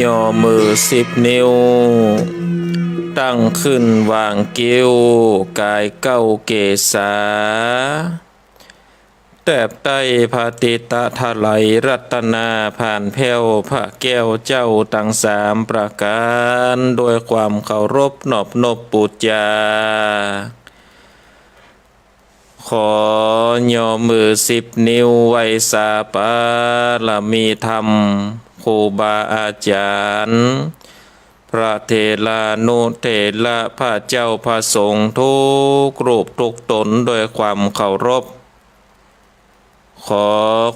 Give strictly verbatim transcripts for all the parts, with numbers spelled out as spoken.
ย่อมือสิบนิ้ว ตั้งขึ้นวางคิ้ว ก๋ายเก๊าเกศา แตบไต้พระติตะถลายรัตนา ผ่านแผ้วพระแก้วเจ้าตังสามประก๋าน โดยความเคารพนอบนบปู๋จา ขอย่อมือสิบนิ้วไหว้สาบารมีธรรม ครูบาอาจ๋ารย์ พระเถรานุเถระ พระเจ้าพระสงฆ์ทุกรูปทุกต๋น โดยความเคารพ ขอ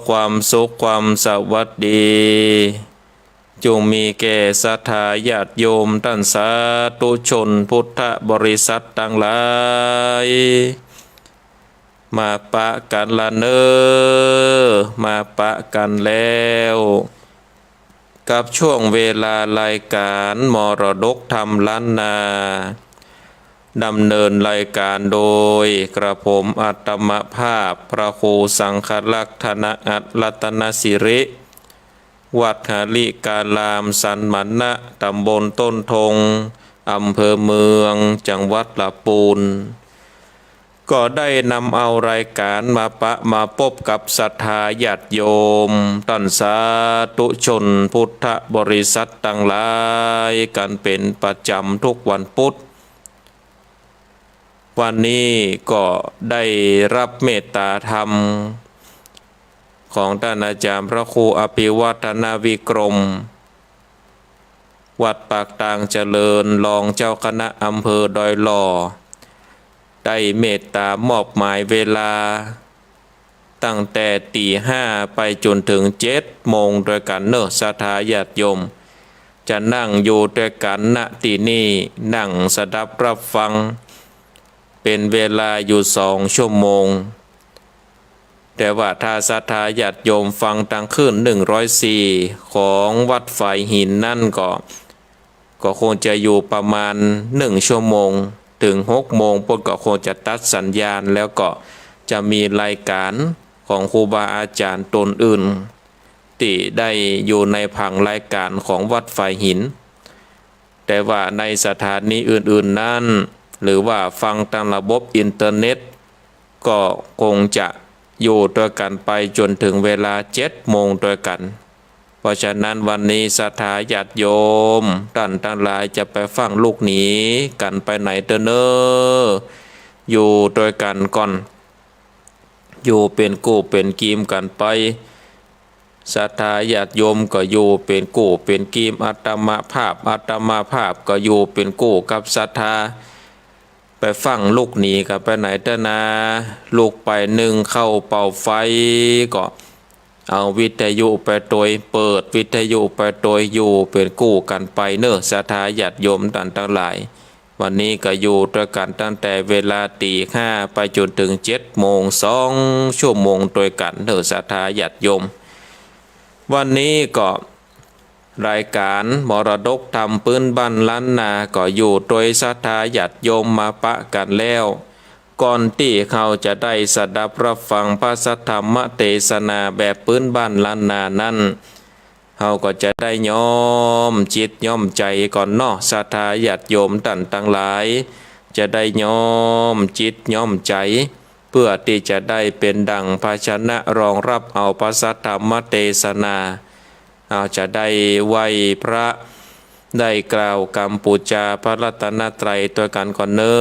ความสุขความสวัสดี จุ่งมีแก่ศรัทธาญาติโยมต้านสาธุชนพุทธบริษัทตังหลาย มาปะกั๋นละเน่อ มาปะกั๋นแล้ว กับช่วงเวลารายก๋านมรดกธรรมล้านนา ดำเนินรายก๋านโดยกระผมอัตมภาพ พระครูสังฆรักษ์ ธนอัตถ์ รัตนสิริ วัดหริการามสันมณะ ต๋ำบลต้นทง อำเภอเมือง จังหวัดละปูน ก็ได้นำเอารายก๋านมาปะมาปบกับศรัทธาญาติโยมต้านสาธุชนพุทธบริษัทตังหลายกั๋นเป๋นประจ๋ำทุกวันปุธ วันนี้ก็ได้ฮับเมตต๋าธรรมของต้านอาจ๋ารย์พระครูอภิวัฒนวิกรม วัดปากตางเจริญ รองเจ้าคณะอำเภอดอยหล่อ ได้เมตต๋ามอบหมายเวลา ตั้งแต่ตี๋ห้าไปจ๋นเถิงเจ็ดโมงตวยกั๋นเน่อ ศรัทธาญาติโยม จะนั่งอยู่ตวยกั๋น ณ ตี้นี่ นั่งสดับฮับฟัง เป๋นเวลาอยู่สองชั่วโมง แต่ว่าถ้าศรัทธาญาติโยมฟังตางคลื่นหนึ่งร้อยสี่ ของวัดฝายหินนั้นก็ ก็คงจะอยู่ประมาณหนึ่งชั่วโมง เถิงหกโมงปุ้นก็คงจะตัดสัญญาณ แล้วก็จะมีรายก๋านของครูบาอาจ๋ารย์ต๋นอื่น ตี้ได้อยู่ในผังรายก๋านของวัดฝายหิน แต่ว่าในสถานีอื่นๆ นั้น หรือว่าฟังตางระบบอินเทอร์เน็ต ก็คงจะอยู่ตวยกั๋นไปจ๋นเถิงเวลาเจ็ดโมงตวยกั๋น เพราะฉะนั้นวันนี้ศรัทธาญาติโยมต้านตังหลายจะไปฟั่งลุกหนีกั๋นไปไหนเต๊อะเน่อ อยู่ตวยกั๋นก่อน อยู่เป๋นกู้เป๋นกีมกั๋นไป ศรัทธาญาติโยมก็อยู่เป๋นกู้เป๋นกีม อาตมาภาพ อาตมาภาพก็อยู่เป๋นกู้กับศรัทธา ไปฟั่งลุกหนีกั๋นไปไหนเต๊อะนา ลุกไปนึ่งข้าวเป่าไฟ ก็เอาวิทยุไปตวย เปิดวิทยุไปตวย อยู่เป๋นกู้กั๋นไปเน่อ ศรัทธาญาติโยมต้านตังหลาย วันนี้ก็อยู่ตวยกั๋นตั้งแต่เวลาตี๋ห้าไปจ๋นเถิงเจ็ดโมง สองชั่วโมงตวยกั๋นเน่อ ศรัทธาญาติโยม วันนี้ก็ รายก๋านมรดกธรรมปื๊นบ้านล้านนา ก็อยู่ตวยศรัทธาญาติโยมมาปะกั๋นแล้ว ก่อนตี้เฮาจะได้สดับฮับฟังพระสัทธรรมเตสนาแบบปื๊นบ้านล้านนานั้น เฮาก็จะได้ย้อมจิตย้อมใจ๋ก่อนเนาะ ศรัทธาญาติโยมต้านตังหลาย จะได้ย้อมจิตย้อมใจ๋ เปื้อตี้จะได้เป๋นดั่งภาชนะรองฮับเอาพระสัทธรรมเตสนา เอาจะได้ไหว้พระ ได้กล่าวกำปู๋จาพระรัตนตรัยตวยกั๋นก่อนเน่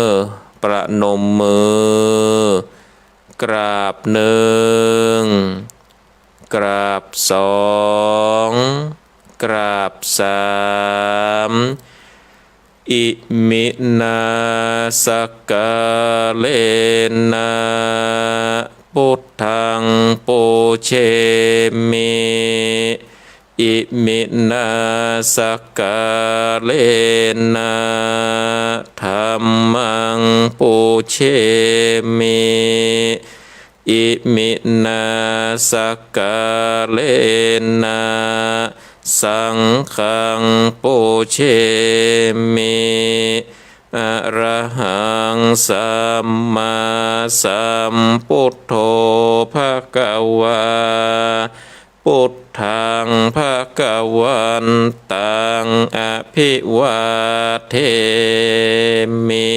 อ ประนมมือ กราบหนึ่ง กราบสอง กราบสาม อิมินา สักกาเลนะ พุทธัง ปูเชมิ อิมินา สักกาเลนะ ธัมมัง ปูเชมิ อิมินา สักกาเลนะ สังฆัง ปูเชมิ อะระหัง สัมมาสัมพุทโธ ภะคะวา พุทธังภะคะวันตัง อะภิวาเทมิ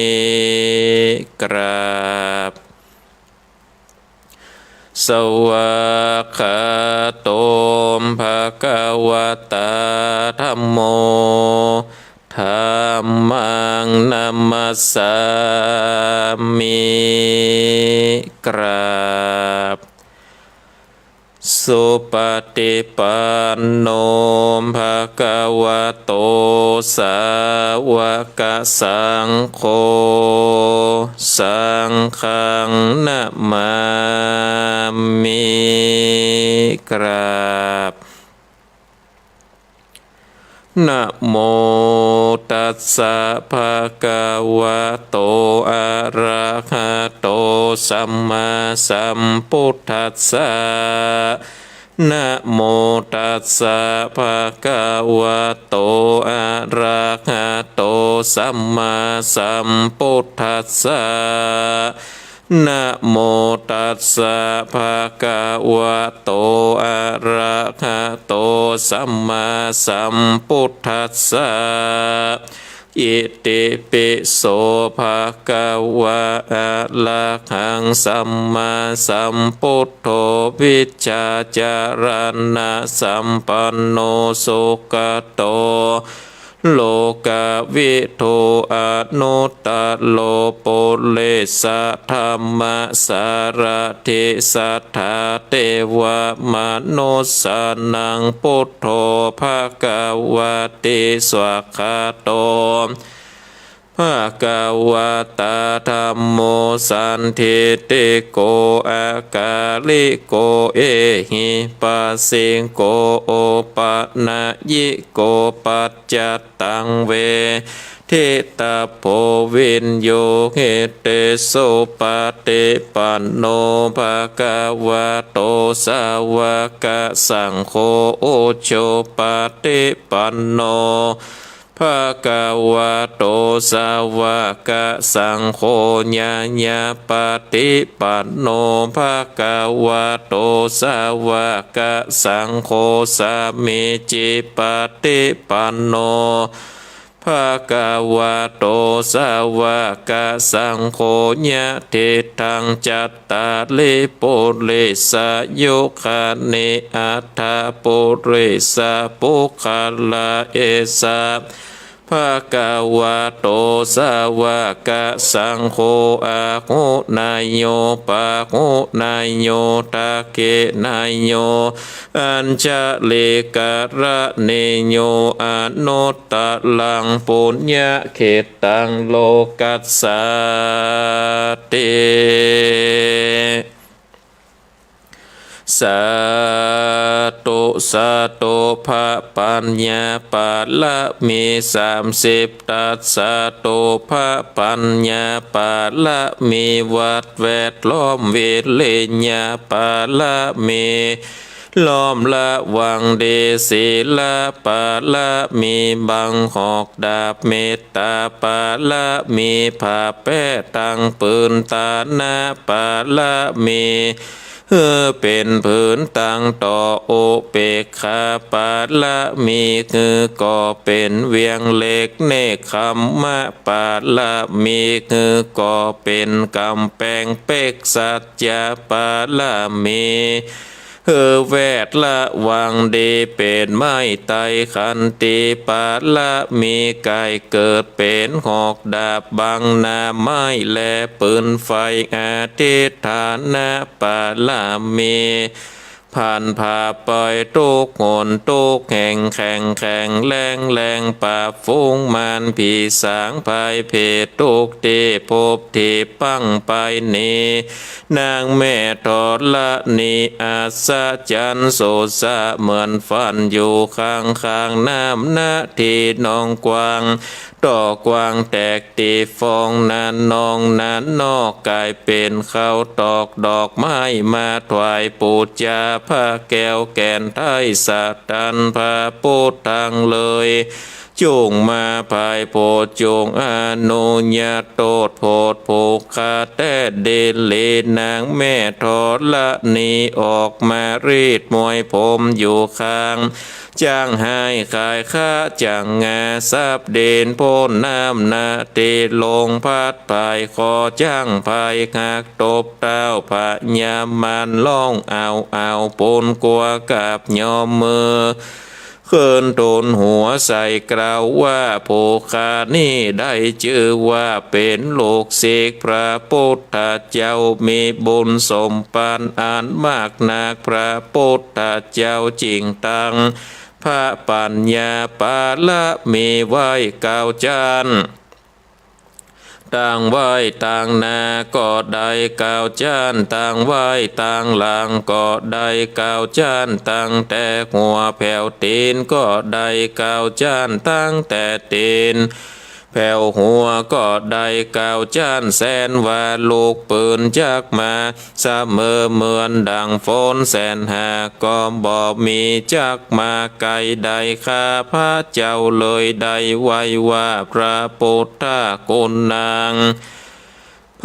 กราบ สวากขาโต ภะคะวะตา ธัมโม ธัมมัง นะมัสสามิ กราบ สุปฏิปันโน ภะคะวะโต สาวกสังโฆ สังฆัง นะมามิ กราบ นะโมตัสสะ ภะคะวะโต อะระหะโต สัมมาสัมพุทธัสสะ นะโมตัสสะ ภะคะวะโต อะระหะโต สัมมาสัมพุทธัสสะ นะโมตัสสะ ภะคะวะโต อะระหะโต สัมมาสัมพุทธัสสะ อิติปิโส ภะคะวะ อะระหัง สัมมาสัมพุทโธ วิชชาจารณะสัมปันโน สุขะโต โลกะวิทู อนุตตะโร ปุริสะธัมมะสารถิ สัทธาเตวะมนุสสานัง พุทโธ ภะคะวะติ สวากขาโต ภะคะวะตา ธัมโม สันทิฏฐิโก อะกาลิโก เอหิปัสสิโก โอปะนะยิโก ปัจจัตตัง เวทิตะโพ วิญญูหิติ สุปะฏิปันโน ภะคะวะโต สาวกสังโฆ อุจุปะฏิปันโน ภะคะวะโต สาวกสังโฆ ญาญาปะฏิปันโน ภะคะวะโต สาวกสังโฆ สามีจิปะฏิปันโน ภะคะวะโต สาวกสังโฆ ยะถิตัง จัตตาริ ปุริสายุคานิ อัฏฐะ ปุริสะปุคคละ เอสะ ภะคะวะโต สาวกสังโฆ อาหุเนยโย ปาหุเนยโย ทักขิเนยโย อัญชะลีกะระเนยโย อนุตตะรัง ปุญญะเขตตัง โลกัสสาติ สาธุ สาธุ พระปัญญาปารมีสามสิบทัศ สาธุ พระปัญญาปารมี วัดแวดล้อม วิริยะปารมี ล้อมระวังดี ศีลปารมี บังหอกดาบ เมตตาปารมี ผ้าแป้ตังปืน ทานะปารมี หื้อเป๋นผืนตังต่อ อุเปกขาปารมี หื้อก่อเป๋นเวียงเหล็ก เนกขัมมะปารมี หื้อก่อเป๋นก๋ำแปงเป๊ก สัจจะปารมี หื้อแวดระวังดี เป๋นไม้ไตร ขันติปารมี ไก่เกิดเป๋นหอกดาบ บังหน้าไม้และปืนไฟ อธิฏฐานะปารมี ผ่านผ่าไปทุกหนทุกแห่ง แข็งแข็งแรงแรง ปราบฝูงมารผีสาง ภัยเพศทุกข์ตี้พบตี้ปังไปหนี นางแม่ธรณี อัศจรรย์สุดสะ เหมือนฟั่นอยู่ข้างๆ น้ำ ณ ตี้หนองกว้าง ต่อกว้างแตกตี้ฟอง นาหนองนาหนอก ก๋ายเป๋นข้าวตอกดอกไม้ มาถวายปู๋จา พระแก้วแก่นไทย สะตันพระปุทธังเลย จุ่งมาผายโผด จุ่งอนุญาตโตษโผด ผูกขาแต๊เดนเหลนางแม่ธรณี ออกมารีดมวยผมอยู่ข้าง จ้างหายขายค้าจ้างงา สับเดนพ่นน้ำนา เตลงพัดผาย ขอจ้างผายหักตบเต้า พญามารร้องอ้าวอ้าว ปูนกั๋วกราบยอมมือ เคินตูนหัวใส่กล่าวว่า ผู้ข้านี้ได้จื้อว่าเป๋นลูกศิษย์พระปุทธเจ้า มีบุญสมปันอันมากนัก พระปุทธเจ้าจึ่งตั้งพระปัญญาปารมีไว้เก้าจั้น ตั้งไว้ตางหน้าก็ได้เก้าจั้น ตั้งไว้ตางหลังก็ได้เก้าจั้น ตั้งแต่หัวแผวตี๋นก็ได้เก้าจั้น ตั้งแต่ตี๋นแผวหัวก็ได้เก้าจั้น แสนว่าลูกปืนจักมา เสมอเหมือนดั่งฝนแสนหา ก็บ่มีจักมาไกลได้ ข้าพระเจ้าเลยได้ไหว้ว่า พระพุทธคุณนาง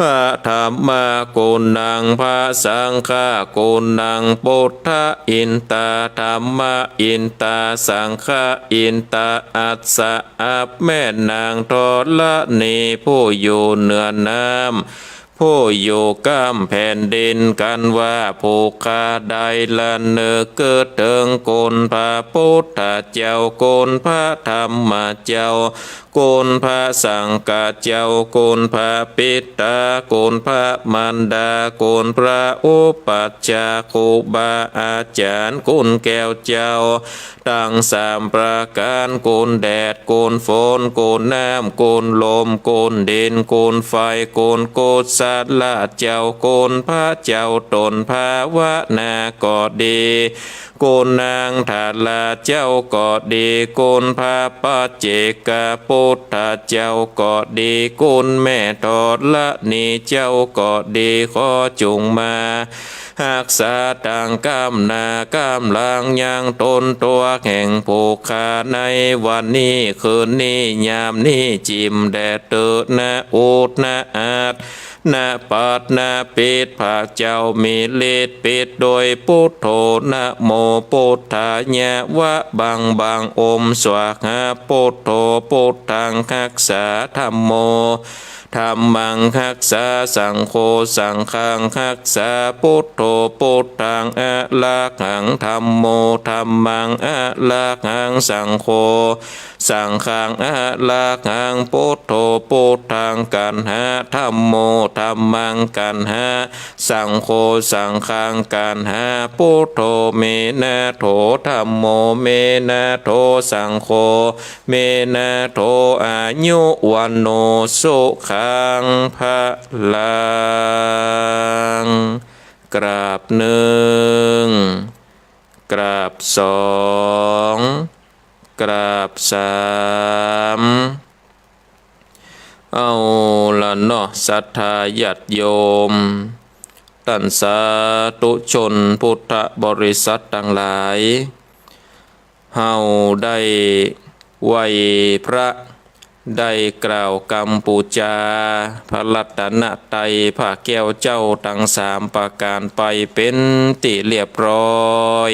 พระธรรมคุณนาง พระสังฆคุณนาง พุทธอินตา ธรรมอินตา สังฆอินตา อัสสะ อับแม่นางธรณี ผู้อยู่เหนือน้ำ ผู้อยู่ก้ำแผ่นดิน กันว่าผู้ข้าได้ระนึกเถิงคุณพระพุทธเจ้า คุณพระธรรมเจ้า คุณพระสังฆเจ้า คุณพระปิตตา คุณพระมารดา คุณพระอุปัชฌาย์ ครูบาอาจ๋ารย์ คุณแก้วเจ้า ตังสามประก๋าน คุณแดด คุณฝน คุณน้ำ คุณลม คุณดิน คุณไฟ คุณกุศลเจ้า คุณพระเจ้าต๋นภาวนาก็ดี คุณนางธาราเจ้าก็ดี คุณพระปัจเจกพุทธเจ้าก็ดี คุณแม่ธรณีเจ้าก็ดี ขอจุ่งมา ฮักษาตังก้ำหน้าก้ำหลัง ยังต๋นตั๋วแห่งผู้ข้าในวันนี้ คืนนี้ ยามนี้ จิ่มแด่เต๊อะ นะอุดนะอาด นะปัดนะปิด พระเจ้ามีฤทธิ์ปิดโดยพุทโธ นะโมพุทธายะ วะบังบัง โอมสวาหา พุทโธพุทธังฮักษา ธัมโม ธัมมังฮักษา สังโฆ สังฆังฮักษา พุทโธพุทธังอะระหัง ธัมโม ธัมมังอะระหัง สังโฆ สังฆังอะระหัง พุทโธพุทธังกัณหะ ธัมโม ธัมมังกัณหะ สังโฆ สังฆังกัณหะ พุทโธ เมนะโธ ธัมโม เมนะโธ สังโฆ เมนะโธ อายุ วัณโณ สุขัง พลัง กราบนึ่ง กราบสอง กราบสาม เอาละเนาะ ศรัทธาญาติโยม ต้านสาธุชนพุทธบริษัทตังหลาย เฮาได้ไหว้พระ ได้กล่าวกำปู๋จาพระรัตนตรัย พระแก้วเจ้าตังสามประก๋านไปเป๋นตี้เรียบร้อย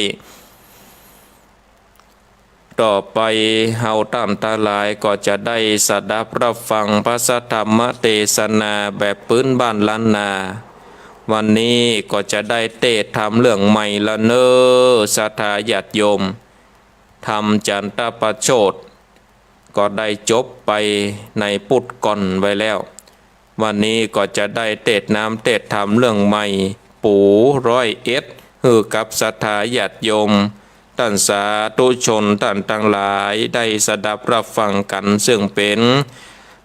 ต่อไปเฮาต้านตังหลายก็จะได้สดับรับฟังพระสัทธรรมเตสนาแบบปื๊นบ้านล้านนา วันนี้ก็จะได้เตสน์ธรรมเรื่องใหม่ละเน่อ ศรัทธาญาติโยม ธรรมจันตประโชติ ก็ได้จบไปในปุดก่อนไว้แล้ว วันนี้ก็จะได้เตสน์น้ำเตสน์ธรรมเรื่องใหม่ ปู๋ร้อยเอ็ด หื้อกับศรัทธาญาติโยม ต้านสาธุชนต้านตังหลายได้สดับรับฟังกั๋น ซึ่งเป๋น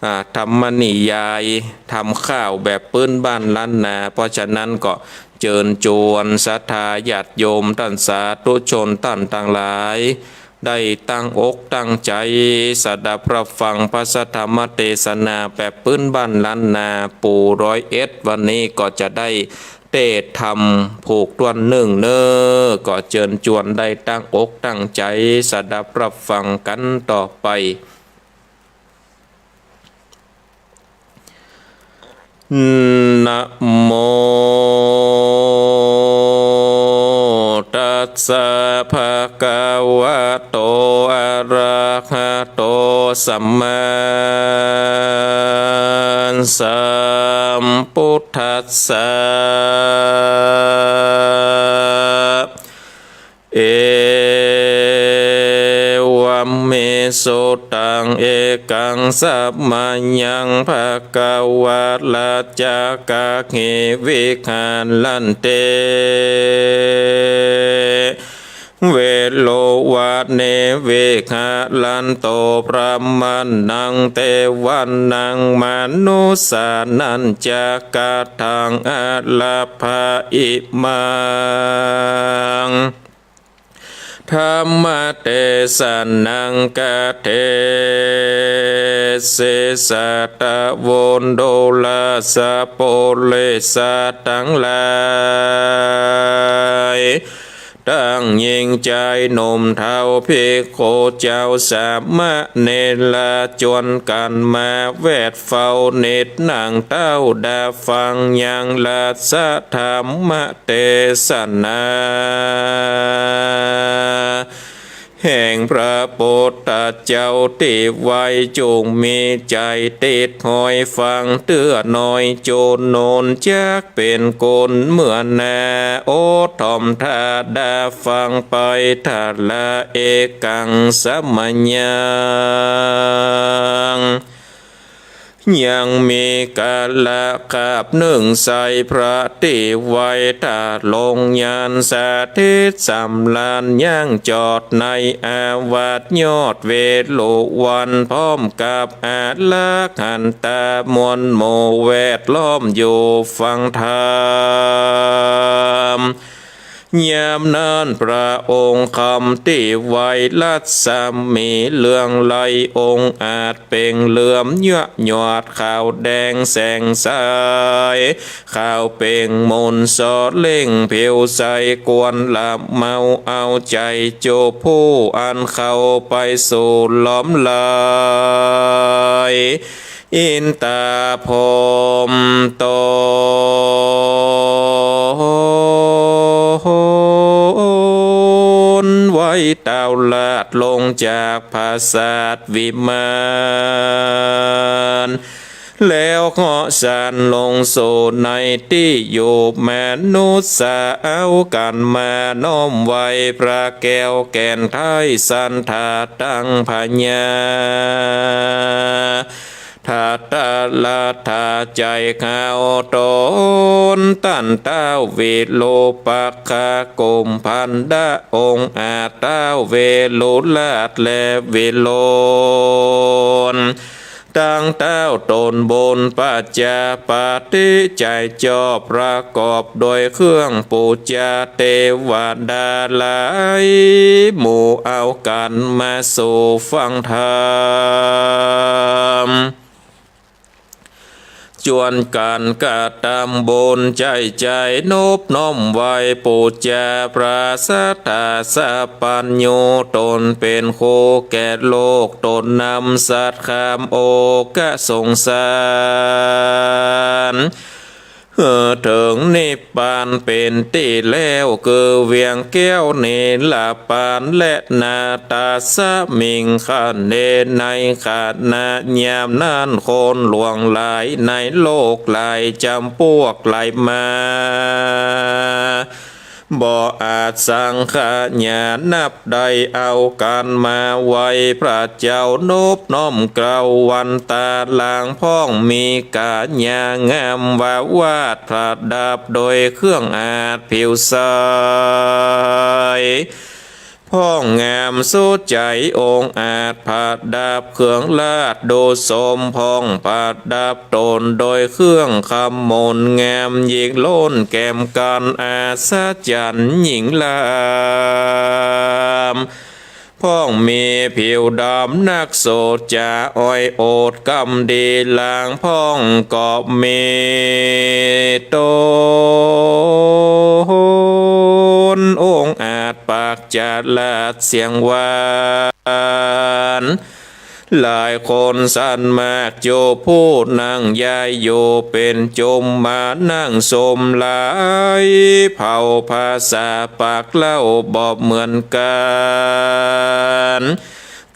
อ่า ธรรมนิยาย ธรรมค่าวแบบปื๊นบ้านล้านนา เพราะฉะนั้นก็เจิญจวนศรัทธาญาติโยม ต้านสาธุชนต้านตังหลาย ได้ตั้งอกตั้งใจ๋สดับรับฟังพระสัทธรรมเตสนาแบบปื๊นบ้านล้านนา ปู๋ร้อยเอ็ด วันนี้ก็จะได้เตสน์ธรรมผูกถ้วนนึ่งเน่อ ก็เจิญจวนได้ตั้งอกตั้งใจ๋สดับรับฟังกั๋นต่อไป นะโมตัสสะ ภะคะวะโต อะระหะโต สัมมาสัมพุทธัสสะ เอวะเม สุตัง เอกัง สะมะยัง ภะคะวะ รัจจกะเข วิหารันเต เวรุวะเน วิหารันโต พรามะนัง เตวะนัง มะนุสสานัญจะ กะถัง อะระหะ อิมัง ธัมมะเตสะนัง กะเทสิ สะตะโว ดูราสะ ปุริสะตังหลาย ตังญิงจายหนุ่มเฒ่า ภิกขุเจ้า สามะเณระ จวนกั๋นมาแวดเฝ้า นิดนั่งเต้าดาฟังยัง รัสสะ ธัมมะเตสะนา แห่งพระปุทธเจ้าตี้ไว จุ่งมีใจ๋ติดหอยฟังเตื้อหน้อย จูนนจักเป๋นกุลเมื่อนา โอทมทาดาฟังไป ทะละ เอกัง สะมะยัง ยังมีกาละคาบนึ่งใส่ พระตี้ไว ถ้าลงญาณสถิตสำราญ ยังจอดในอาวาสยอดเวฬุวัน พร้อมกับอรหันตามวลหมู่ แวดล้อมอยู่ฟังธรรม ยามนั้นพระองค์คำตี้ไว รัศมีเหลืองไลองอาจ เปล่งเหลือมยะหยาดขาวแดงแสงใส ขาวเปล่งมนต์ส่อเล่งผิวใส ควรละเมาเอาใจ๋จุผู้อันเข้าไปสู่ล้อมไล อินตาพรหมตนไว้เต้าลาดลงจากผาสาทวิมาน แล้วเหาะสานลงสู่ในตี้อยู่ มนุษย์สาเอากั๋นมาน้อมไหว้พระแก้วแก่นไท้สันธาตังพญา ทัตตะรัตถาใจ๋ขาวต๋น ต้านเต้าวิรูปักขะกุมภันดะองค์อาจ เต้าเวรุราชและวิรุฬ ตังเต้าต๋นบุญปัจจาปาฏิใจ๋จอบประกอบโดยเครื่องปู๋จาเตวดาหลายหมู่ เอากั๋นมาสู่ฟังธรรม จวนกั๋นกระตำบุญใจ๋ใจ๋นบน้อมไหว้ปู๋จาพระสัตถาสัพพัญญู ต๋นเป๋นครูแก่โลก ต๋นนำสัตว์ข้ามโอกสงสาร หื้อเถิงนิพพานเป๋นตี้แล้ว คือเวียงแก้วนิรปาน และนาตาสมิงคเน ในขณะยามนั้นคนหลวงหลายในโลกหลายจ๋ำปวกไหลมา บ่อาจสังขยานับได้ เอากั๋นมาไหว้พระเจ้านบน้อมเกล้าวันตาหลาง พ่องมีก๋ายางามวาวาดประดับโดยเครื่องอาจผิวใส พ่องงามสุดใจ๋องค์อาจประดับเครื่องราชดุสม พ่องประดับต๋นโดยเครื่องคำมนต์งามยิ่งล้นแกมกั๋นอัศจรรย์ยิ่งล้ำ พ่องมีผิวดำนักโสจาอ้อยโอษกำดีหลาง พ่องก็มีต๋นองค์อาจปากจาลาดเสียงหวาน หลายคนสันมาก จุผู้นั่งย้ายอยู่เป๋นจุม มานั่งสุมหลายเผ่าภาษา ปากเล่าบ่เหมือนกั๋น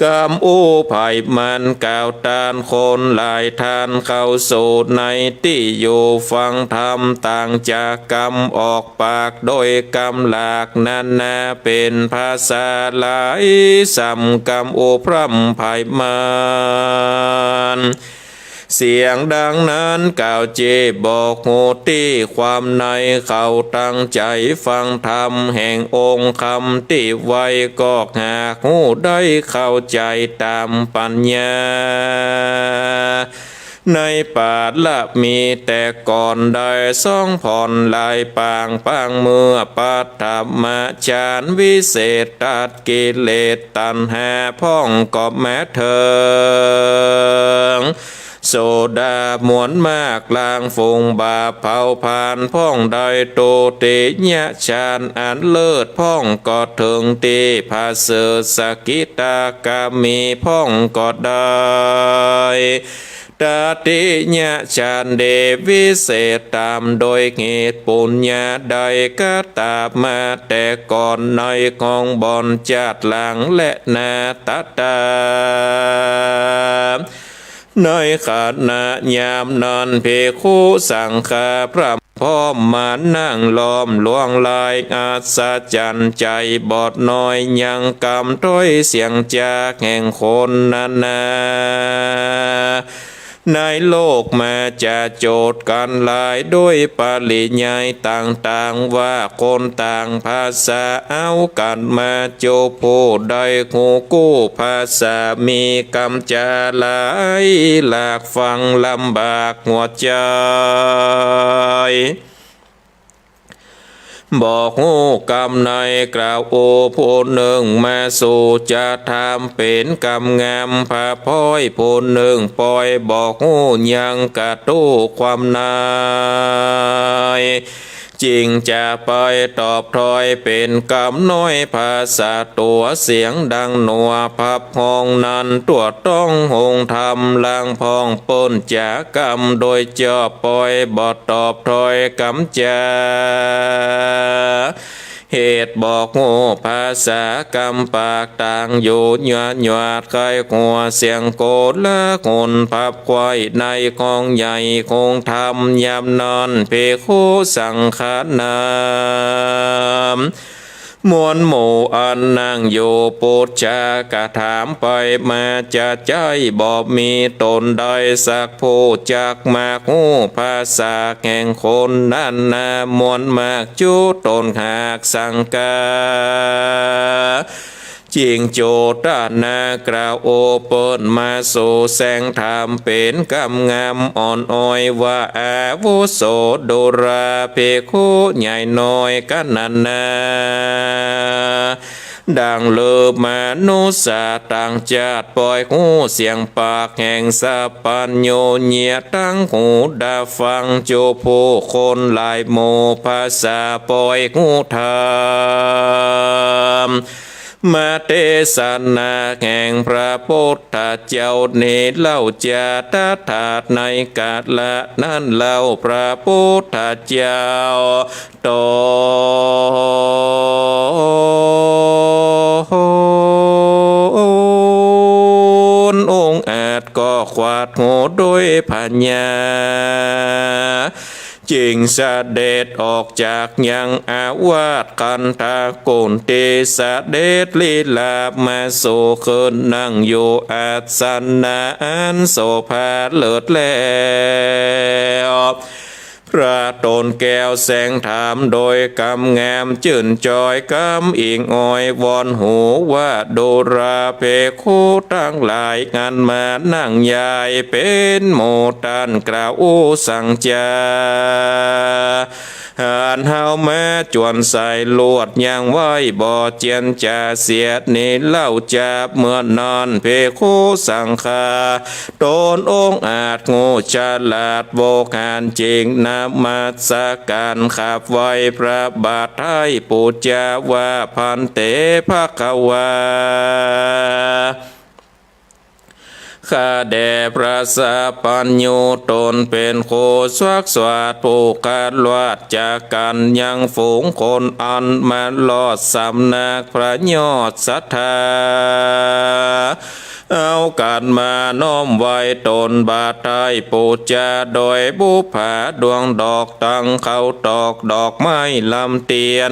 กำอู้ไผมันกล่าวต้าน คนหลายท่านเข้าสู่ในตี้อยู่ฟังธรรม ต่างจากกำออกปากโดยกำหลากนานา เป๋นภาษาหลาย สำกำอู้พร่ำไผมัน เสียงดังนั้นกล่าวเจ้บอกฮู้ตี้ความใน เขาตั้งใจ๋ฟังธรรมแห่งองค์คำตี้ไว ก็หากฮู้ได้เข้าใจ๋ต๋ามปั๋ญญา ในปารมีแต่ก่อนได้สองผ่อนหลายปาง ปางเมื่อปัฐมฌานวิเศษ ตัดกิเลสตัณหาพ่องก็มาเถิง โสดา มวลมากล้างฝูงบาปเผาผลาญพ่องได้ ทุติยฌานอันเลิศพ่องก็เถิงตี้ประเสริฐ สกิทาคามีพ่องก็ได้ ตติยฌานดีวิเศษต๋ามโดยเหตุปุญญาได้กระตำมาแต่ก่อนในของบ่อนจาติหลังและนา ตถา ในขณะยามนั้นภิกขุสังฆาพร่ำพร้อมมานั่งล้อมลวงลาย อัศจรรย์ใจ๋บ่น้อยยังกำถ้อยเสียงจาแห่งคนนานา ในโลกมาจะโจทย์กั๋นหลายด้วยปริยายต่างๆ ว่าคนต่างภาษาเอากั๋นมา จุผู้ได้ฮู้กู้ภาษามีกำจ๋าหลายหลาก ฟังลำบากหัวใจ๋ บ่ฮู้กำใน กล่าวอู้ผู้นึ่งมาสู่จะถามเป๋นกำงาม พระพ้อยผู้นึ่งปอยบ่ฮู้ยังกระทู้ความใน จึงจะไปตอบถ้อยเป๋นกำน้อยภาษาตั๋ว เสียงดังหนัวพับห้องนั้นทั่วต้องโฮงธรรม ลางพ่องเปิ้นจ๋ากำโดยจอบปอยบ่ตอบถ้อยกำจ๋า เหตุบ่ฮู้ภาษากำปากต่างอยู่หยวดหยวด ใค่หัวเสียงโกลาหลพับไขว้ในห้องใหญ่โฮงธรรม ยามนั้นภิกขุสังฆานั้น มวลหมู่อันนั่งอยู่ปุจจากถามไปมา จะใจ้บ่มีต๋นใดสักผู้จักมากฮู้ภาษาแห่งคนนานา มวลมากจุตนหากสังกา จึงโจทนากล่าวโอเปิ้นมาสู่แสงธรรมเป๋นกำงามอ่อนอ้อยว่า อาวุโสดูราภิกขุใหญ่น้อยกั๋นนานา ดังลือมนุษย์ต่างจาติปอยฮู้เสียงปากแห่งสัพพัญญูเยียะตั้งหูดาฟัง จุผู้คนหลายหมู่ภาษาปอยฮู้ธรรม มาเตสนาแห่งพระพุทธเจ้านี้เล่าจา ตถาคตในกาละนั้นเล่า พระพุทธเจ้าตนองค์อาจก็ขวาดหูด้วยผญา จึงเสด็จออกจากยังอาวาสคันธกุฏี เสด็จลีลามาสู่ขึ้นนั่งอยู่อาสนะอันโสภาเลิศแล้ว พระตนแก้วแสงธรรมโดยกำงามจื่นจอยกำอิงอ้อยวอนหูว่า ดูราภิกขุตังหลายอันมานั่งยายเป๋นหมู่ต้านกล่าวอู้สังจา หากเฮามาจวนใส่ลวดยังไว้บ่เจียนจ๋าเสียนี้เล่าจา เมื่อนั้นภิกขุสังฆาตนองค์อาจโง่ฉลาดโวหารจึงนมัสการขับไหว้พระบาทไท้ปู๋จาว่า ภันเต ภควา ข้าแด่พระสัพพัญญู ตนเป๋นคู่สวัสดิ์สวัสดิ์ ผู้คัดเลือกจากกั๋นยังฝูงคนอันมารอดสำนักพระยอดศรัทธา เอาขันมาน้อมไหว้ตนบาทไท้ ปู๋จาโดยบุปผาดวงดอก ตั้งเคราตอกดอกไม้ลำเตียน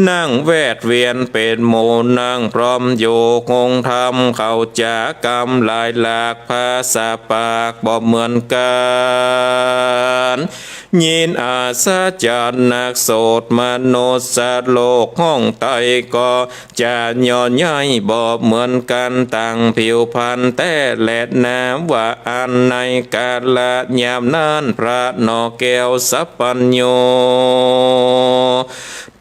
นั่งแวดเวียนเป๋นหมู่ นั่งพร้อมอยู่คงธรรม เข้าจ๋ากำหลายหลาก ภาษาปากบ่เหมือนกั๋น ยินอัศจรรย์นัก โสตมนุสสโลกห้องไต้ก็ จะย่อใหญ่บ่เหมือนกั๋น ตางผิวพรรณแต๊แลนา ว่าอั้น ในกาละยามนั้น พระหน่อแก้วสัพพัญญู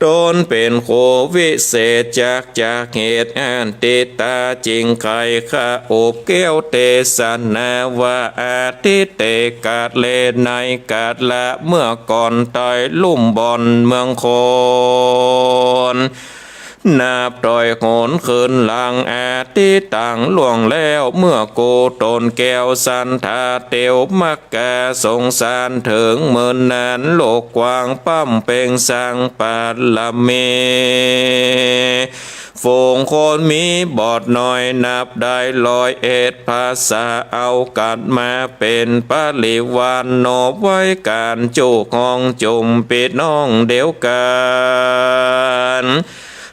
ตนเป๋นคู่วิเศษ จักจากเหตุอันติดต๋า จึงใค่ข้าอบแก้วเตสนาว่า อทิเตกะเล ในกาละเมื่อก่อน ใต้ลุ่มบ่อนเมืองโคน นับถ้อยหนคืนหลัง อทิตตังล่วงแล้ว เมื่อกู๋ตนแก้วสันทา เตียวมักกาสงสารเถิง เมินนานโลกกว้าง ปำเป็งสร้างปารมี ฝูงคนมีบอดน้อย นับได้ร้อยเอ็ดภาษา เอากั๋นมาเป๋นปริวาร นอบไหว้ก๋านจุของจุมปี้น้องเดียวกั๋น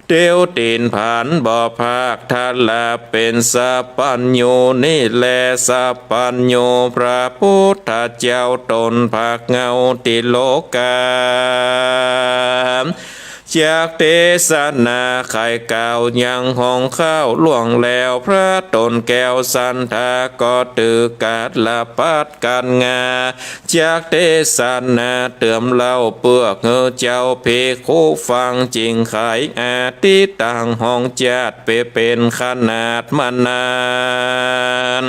เตียวตี๋นผานบ่พาก ทะละเป๋นสัพพัญญู นี้แลสัพพัญญู พระพุทธเจ้าตนผากเหง้าตี้โลก๋า จักเตสนาไขกล่าวยังห้องข้าวล่วงแล้ว พระตนแก้วสันทาก็ถือกาละปัดกั๋นงา จักเตสนาเติมเล่าเปื้อหื้อเจ้าภิกขุฟัง จึงไขอทิตตังห้องจาติไปเป๋นขนาดมานาน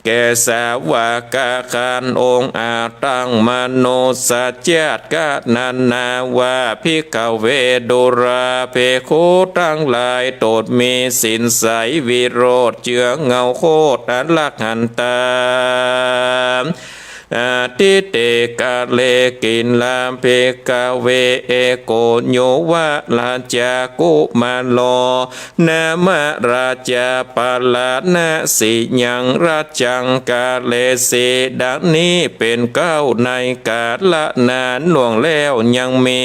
แก่สาวกะคานองค์อาจตังมนุสสจาติ กะนั้นนาว่า ภิกขเว ดูราภิกขุตังหลาย ตนมีศีลใสวิโรธ เจื้อเหง้าโคตรอรหันตา อทิเตกะเล กิลลาภิกขเว เอโก ยุวราชกุมารโล นามราชา ปาราณสียัง รัชชังกะเลสี ดังนี้เป๋นเก๊า ในกาละนานล่วงแล้วยังมี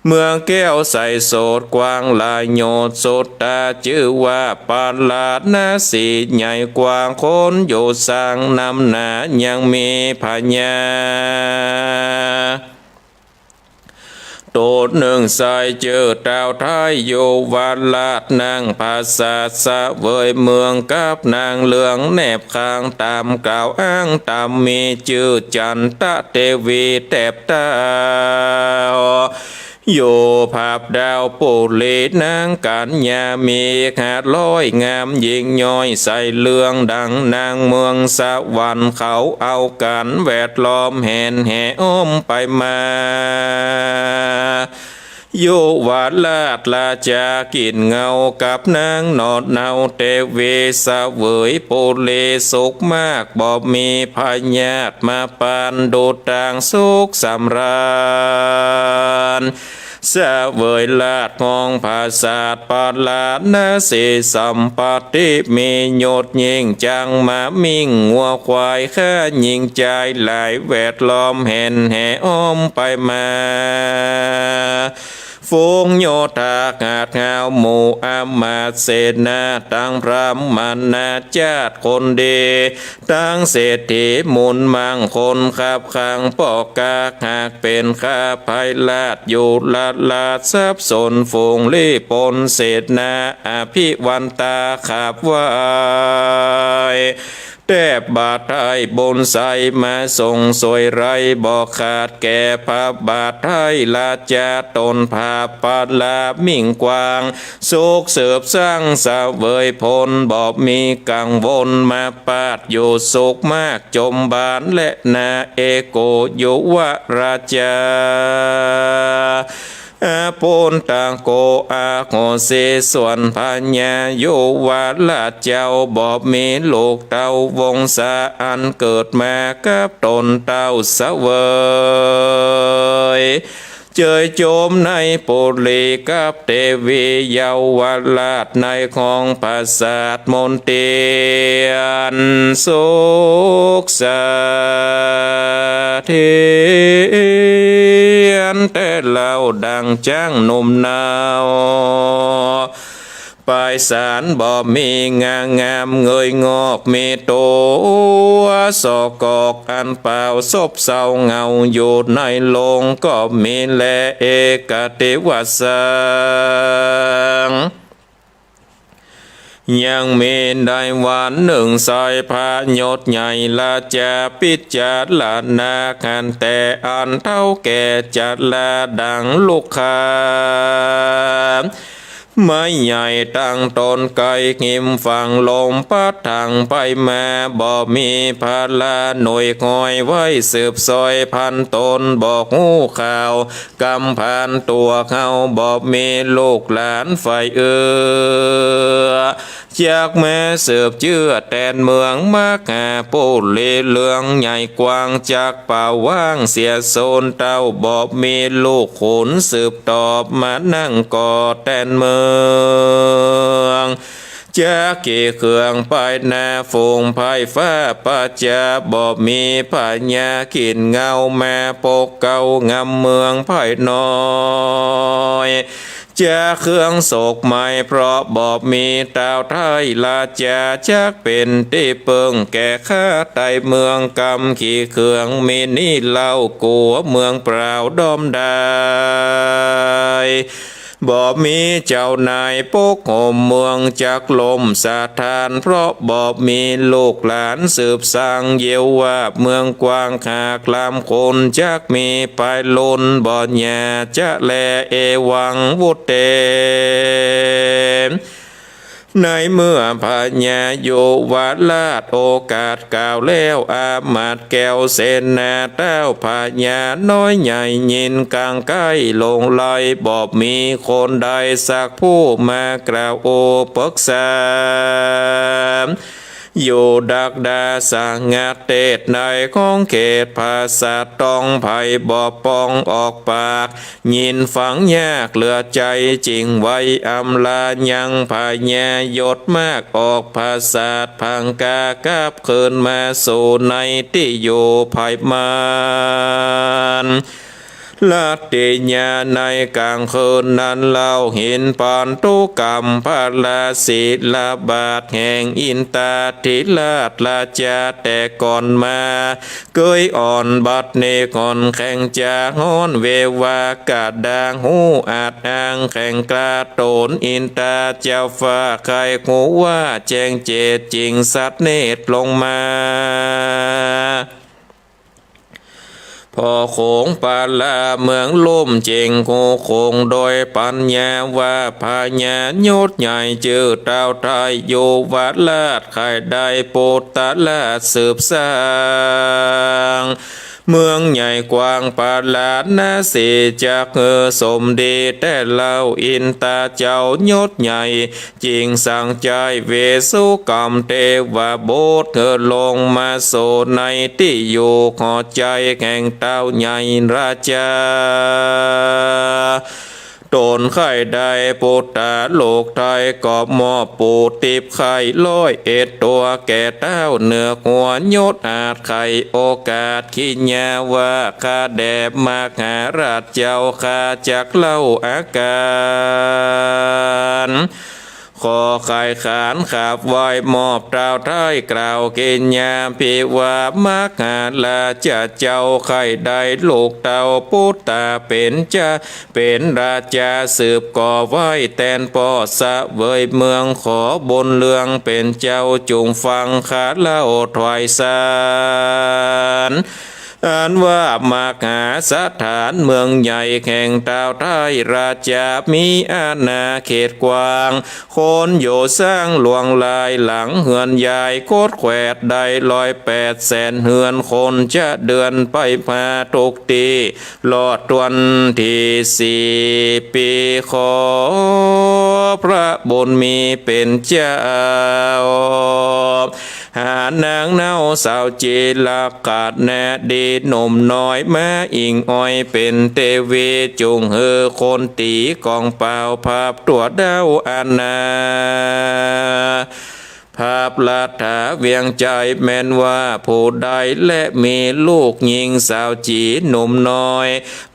เมืองแก้วใสโสตกว้างหลายโยชน์สุดต๋า จื้อว่าปาราณสีใหญ่กว้าง คนอยู่สร้างนำหนา ยังมีพญา โต๋นนึ่งชายจื้อต้าวไท้ยุวราช นั่งผสาทเสวยเมืองกับนางเหลืองแนบข้าง ต๋ามกล่าวอ้างต๋ามมี จื้อจันตะเตวีแต๊บเต๊า อยู่ผับดาวปุรี นางกัญญามีหาดร้อย งามยิ่งย้อยใสเหลือง ดังนางเมืองสวรรค์ เขาเอากั๋นแวดล้อมแหนแห่อ้อมไปมา ยุวราชราชากิ๋นเหง้ากับนางหนอเนา เตวีเสวยปุรีสุขมาก บ่มีพยาธิมาปาน ดูตางสุขสำราญ เสวยราชห้องผสาทปาราณสี สัมปัตติมียศยิ่ง จั๊งม้ามิ่งงัวควาย ข้าหญิงจายหลาย แวดล้อมแหนแห่อ้อมไปมา ฝูงโยธาหาดฮาว หมู่อำมาตย์เสนา ตังพราหมณาจาติคนดี ตังเศรษฐีมูลมั่ง คนคับข้างป้อก๊า หากเป๋นข้าพายราช อยู่ละลาทรัพย์สน ฝูงลี้ปนเสนา อภิวันตาขับไหว้ แต๊บบาตรไท้บุญใส มาส่งสวยไร้บ่ขาด แก่พระบาทไท้ราชา ตนผาบปารามิ่งกว้าง สุขสืบสร้างเสวยผล บ่มีกังวลมาปาด อยู่สุขมากจมบานแลนา เอโก ยุวราชา อปุณณโก อโหสิ ส่วนพญายุวราชเจ้าบ่มีลูกเต้า วงศาอันเกิดมากับต๋นเต้าเสวย เจยโจมในปุรีกับเตวีเยาวราช ในห้องปราสาทมนเตียนสุขเสถียร แต่เล่าดังจ๊างหนุ่มเนา ปายสารบ่มีงางามเงยงอก มีตั๋วสกอกอันเปล่า ซบเซาเหงาอยู่ในโลงก็มีแล เอเก เตวสัง ยังมีได้วันนึ่ง ไส้พระยศใหญ่ราชา ปิจารณาหันแต่อันเฒ่าแก่ จาราดังลุกขา ไม้ใหญ่ตั้งต้นไกล หิมฝั่งลมพัดถังไปมา บ่มีพลาหน่วยคอยไว้สืบซอยพันตน บ่ฮู้ข่าวกำพันตั๋วเฮา บ่มีลูกหลานฝ่ายเอื้อ จักแม้สืบเจื้อแตนเมือง มหาปุรีเรืองใหญ่กว้าง จักป่าว่างเสียสูญ เต้าบ่มีลูกขุนสืบตอบ มานั่งก่อแตนเมือง จักขี่เคืองไปหน้าฝูง ไพร่ฟ้าประจา บ่มีพญาขินเงา มาปกเกล้างำเมืองไพร่น้อย จากเครื่องโศกไหม้ เพราะบ่มีเต้าไทยราชา จักเป๋นตี้เปิ้งแก่ข้า ไต้เมืองกำขี่เคือง มีนี้เล่ากั๋วเมืองเปล่าด้อมดาย บ่มีเจ้านายปกโฮมเมือง จักล่มสะท้าน เพราะบ่มีลูกหลานสืบสร้าง เยียวว่าเมืองกว้างหากล้ำคน จักมีปายล้นบ่หย่าจะแล เอวัง วุตเต ในเมื่อพญายุวราชโอกาสกล่าวแล้ว อามาตย์แก้วเสนา เต้าพญาน้อยใหญ่ยิน กังใก้หลงไหล บ่มีคนใดสักผู้มากล่าวโอปรึกษา อยู่ดักดาสังเทศน์ในข้องเขตปราสาท ต้องไผบ่ปองออกปาก ยินฟังยากเหลือใจ๋ จึงไหว้อำลายังพญายศมาก ออกปราสาทพังกา กลับคืนมาสู่ในตี้อยู่ไพร่ม่าน ราตรียามในกลางคืนนั้นเล่า เห็นปานธุกรรมพระราศีลบาทแห่งอินทาธิราชราชาแต่ก่อนมา เกยอ่อนบัดนี้อ่อนแข็งจะฮ้อน เววากะดางฮู้อาจอ้างแข็งกล้า ตนอินทาเจ้าฟ้าใค่ฮู้ว่าแจ้งเจต จึงสัตย์เนตรลงมา ผ่อโขงปาลาเมืองลุ่ม จึงฮู้โขงโดยปัญญา ว่าพญายศใหญ่จื้อเต้าไทยยุวราช ใค่ได้ปุตตราชสืบสร้าง เมืองใหญ่กว้างปาราณสี จักหื้อสมดีแต่เล่า อินทาเจ้ายศใหญ่ จึงสั่งใจ๊เวสสุกรรมเทวบุตร หื้อลงมาสู่ในตี้อยู่หอใจ๋แห่งเต้าใหญ่ราชา ตนใค่ได้ปุตตาลูกไทย ก็มอบปู๊ติ๊บไข่ร้อยเอ็ดตั๋วแก่เต้า เหนือหัวยศอาจไข่โอกาส คิญญาว่าข้าแด่มหาราชเจ้าข้า จักเล่าอาการ ขอไขขานขาบไหว้มอบเต้าไทย กล่าวคิญญาภิวาท มหาราชเจ้าใค่ได้ลูกเต้าปุตตาเป๋นเจ้า เป๋นราชาสืบก่อไว้แตนป้อเสวยเมือง ขอบุญเรืองเป๋นเจ้าจุ่งฟังข้าเล่าถวายสาร พ อันว่ามหาสถานเมืองใหญ่แห่งต้าวไท้ราจา มีอาณาเขตกว้าง คนอยู่สังหลวงหลายหลัง เฮือนใหญ่โคตรแขวดได้ร้อยแปดแสนเฮือน คนจะเดินไปมาทุกตี้ ลอดวันตี้สี่ปี ขอพระบุญมีเป๋นเจ้า หานางเนาสาวจี๋ละกัดแน่ดีหนุ่มน้อย มาอิงอ้อยเป๋นเตวี จุ่งหื้อคนตี๋ก๋องเป่า พับตั๋วดาวอาณา พับรัฐาเวียงใจ๋ แม่นว่าผู้ใดแลมีลูกญิงสาวจี๋หนุ่มน้อย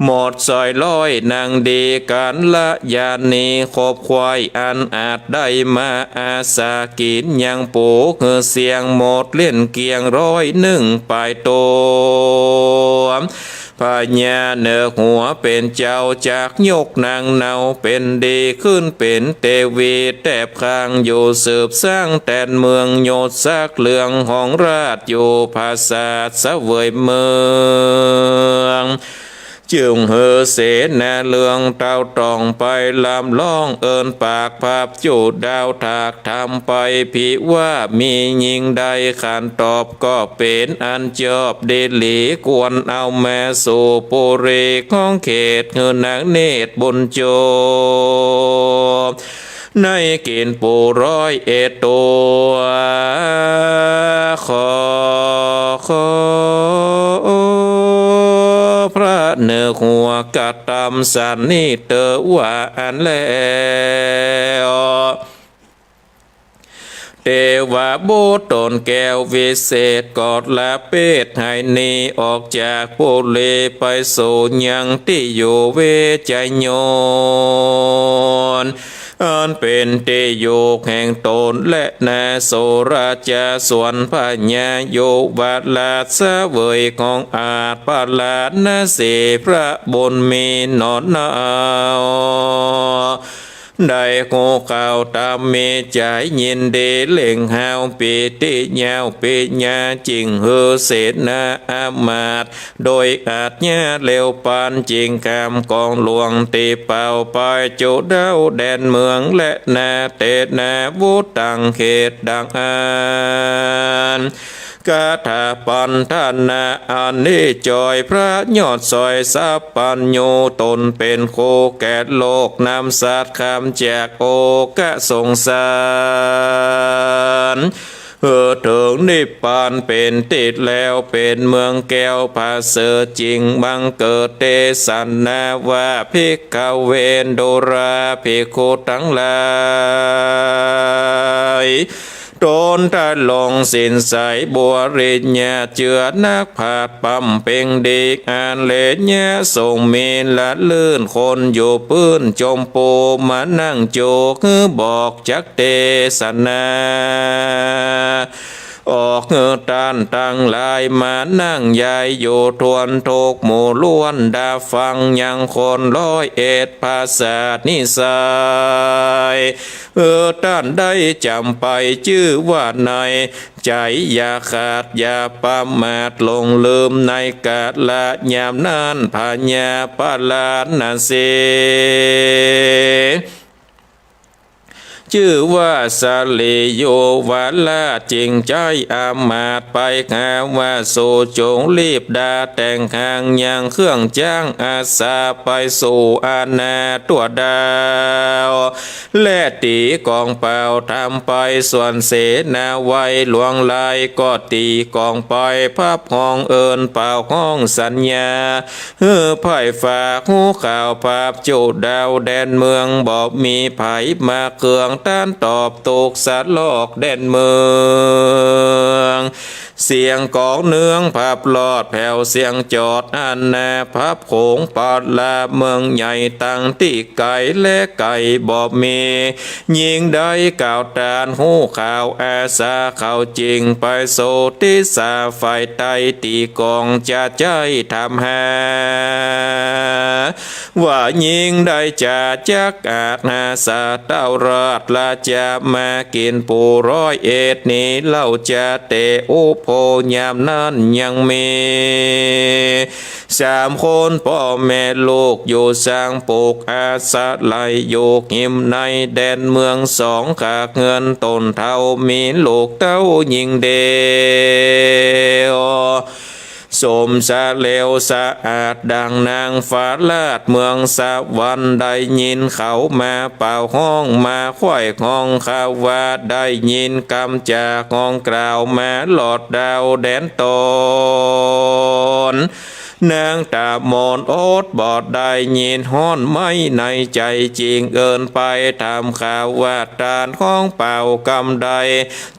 หมดสอยร้อยนางดี กัลยาณีคบใค่ อันอาจได้มาอาสากิ๋น ยังปูกหื้อเสี้ยง หมดเล่นเกลี้ยงร้อยนึ่งปายตั๋ว พญาเหนือหัวเป๋นเจ้า จักยกนางเนาเป๋นดี ขึ้นเป๋นเตวีแต๊บข้างอยู่ สืบสร้างแตนเมือง ยศศักดิ์เรืองฮองราชย์อยู่ผาสาทเสวยเมือง จุ่งหื้อเสนาเรืองเต้าต้องไปลำร้อง เอิ้นปากพับจุดาวถากถามไป ภิว่ามีญิงใด ขันตอบก็เป๋นอันจอบ ดีหลีควรเอามาสู่ปุรีของเขต หื้อนางเนตรบุญโจ ในกิ๋นปู๋ร้อยเอ็ดตั๋ว ขอ ขอพระเหนือหัวกระตำสันนิเตอว่าอั้นแล้ว เตวบุตรต๋นแก้ววิเศษ ก็ละเปดไหหนีออกจากปุรี ไปสู่ยังตี้อยู่เวชยน อันเป๋นตี้อยู่แห่งต๋นแลนา โสราจาสวนพญายุวราชเสวยของอาจพระราชสี พระบุญมีหนอเนา ได้ฮู้ข่าวต๋ามมีใจ๋ยินดี เล่งฮ้าวปีติยาวปิญญา จึ่งหื้อเสนาอามาตย์ โดยอาชญาเร็วปาน จึ่งข้ามกองหลวงตี้เป่าไปจุดาวแดนเมือง แลนาเตนาวุธตังเหตุดังอั้น คาถาปัณฑนาอันนี้จ้อย พระยอดสอยสัพพัญญู ต๋นเป๋นครูแก่โลก นำสัตว์ข้ามจากโอกสงสาร หื้อเถิงนิพพานเป๋นตี้แล้ว เป๋นเมืองแก้วผาเสริฐ จึ่งบังเกิดเตสนาว่า ภิกขเว ดูราภิกขุตังหลาย ต๋นทรงศีลใสบริญญา เจื้อนักปราชญ์บำเพ็งดี อาเรยะทรงมีละลื่น คนอยู่ปื้นจมปูมานั่งจุก หื้อบอกจักเตสนา ออกหื้อต้านตังหลายมานั่งใยอยู่ ทวนทุกข์หมู่ล้วน ดาฟังยังคนร้อยเอ็ด ผาสาทนิสัย เออ ต้านได้จ๋ำไปจื้อว่าใน ใจ๋อย่าขาดอย่าประมาท หลงลืมในกาละยามนั้น พญาพาราณสี จื้อว่าสลียุวราช จึ่งใจ๊อามาตย์ไปหาว่า สูจงรีบดาแต่งหางยังเครื่องจ๊างอาสาไปสู่อาณาตั๋วดาว และตี๋ก๋องเป่าถามไป ส่วนเสนาวัยหลวงหลายก็ตี๋ก๋องไป พับฮ้องเอิ้นเป่าฮ้องสัญญา หื้อไพร่ฟ้าฮู้ข่าว พับจุดาวแดนเมือง บ่มีใผมาเคือง ต้านตอบตุกข์สะลอกแดนเมือง เสียงก๋องเนืองพับลอดแผวเสียงจอดอันนา พับโขงปาละเมืองใหญ่ ตังตี้ไก๋และใก้บ่มี ญิงใดกล่าวตานฮู้ข่าวอาสา เขาจึงไปสู่ทิศาฝ่ายใต้ ตี๋ก๋องจะใจ๊ถามหา ว่าญิงใดจะจักอาจหาสาเต้าราช ราชามากิ๋นปู่ร้อยเอ็ดนี้ เล่าจะแต่อุโภ ยามนั้นยังมี สามคนป้อแม่ลูกอยู่สร้างปลูกอาศัยอยู่หิมในแดนเมืองสอง ขากเฮือนต้นเฒ่ามีลูกเต้าญิงเดียว สมสะเลวสะอาดดังนางฟ้าราชเมืองสวรรค์ ได้ยินเขามาเป่าฮ้องมาไขว่ฮ้องเขาว่า ได้ยินกำจาฮ้องกล่าวมาลอดดาวแดนตน นางต๋าบอดอดบอดได้ยินฮ้อนไหม้ในใจ๋ จึงเอิ้นไปถามเขาว่า ต้านฮ้องเป่ากำใด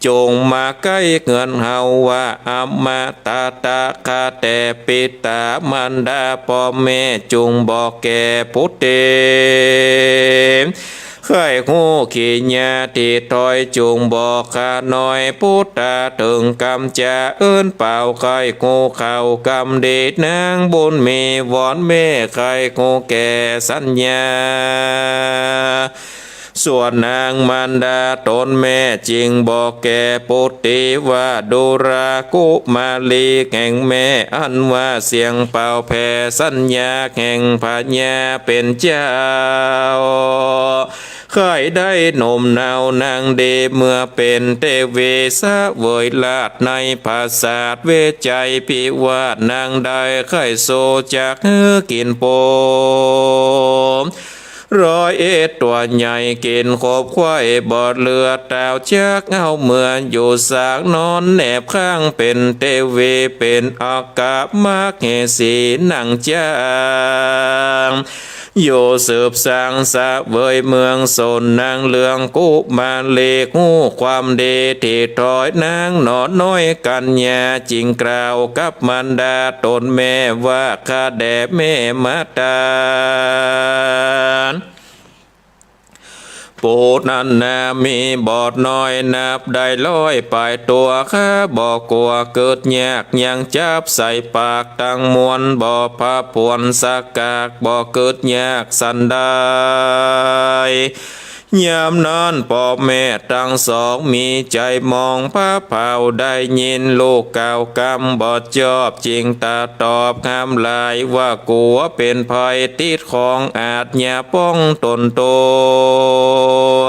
จงมาใก้เฮือนเฮาว่า อมตะตะ ข้าแต่ปิต๋ามารดาป้อแม่ จุ่งบอกแก่ปุตติ ใค่ฮู้ขีญาติถ้อย จุ่งบอกข้าน้อยปุตตะ เถิงกำจาเอิ้นเป่า ใค่ฮู้เข้ากำดี นางบุญมีวอนแม่ใค่ฮู้แก่สัญญา ส่วนนางมารดาต๋นแม่จึงบอกแก่ปุตติว่า ดูรากุมารีแห่งแม่ อันว่าเสียงเป่าแผ่สัญญาแห่งพญาเป๋นเจ้า ใค่ได้หนมเนานังดี เมื่อเป๋นเตวีเสวยราชย์ในผาสาทเวชชัยพิวาท นางได้ใค่โสจักหื้อกิ๋นโป ร้อยเอ็ดตั๋วใหญ่กิ๋นขบไขว่บ่เหลือ เต้าจักเอาเมืออยู่สากนอนแนบข้างเป๋นเตวี เป๋นอัคคมเหสีนั่งจ้าง อยู่สืบสร้างเสวยเมืองสน นางเหลืองกุมารีฮู้ความดีตี้ถ้อย นางหนอน้อยกัญญาจึงกล่าวกับมารดาต๋นแม่ว่า ข้าแด่แม่มาต๋า ปุตตะนั้นนามีบอดน้อยนับได้ร้อยป๋ายตั๋ว ข้าบ่กั๋วกึ๊ดยาก ยังจับใส่ปากตังมวล บ่ผะผวนสักกาก บ่กึ๊ดยากสันใด ยามนั้นป้อแม่ตังสองมีใจ๋มองผะเผา ได้ยินลูกกล่าวกำบ่จอบ จึงตรัสตอบห้ามหลายว่า กั๋วเป๋นภัยติดของอาชญาป้องต๋นตัว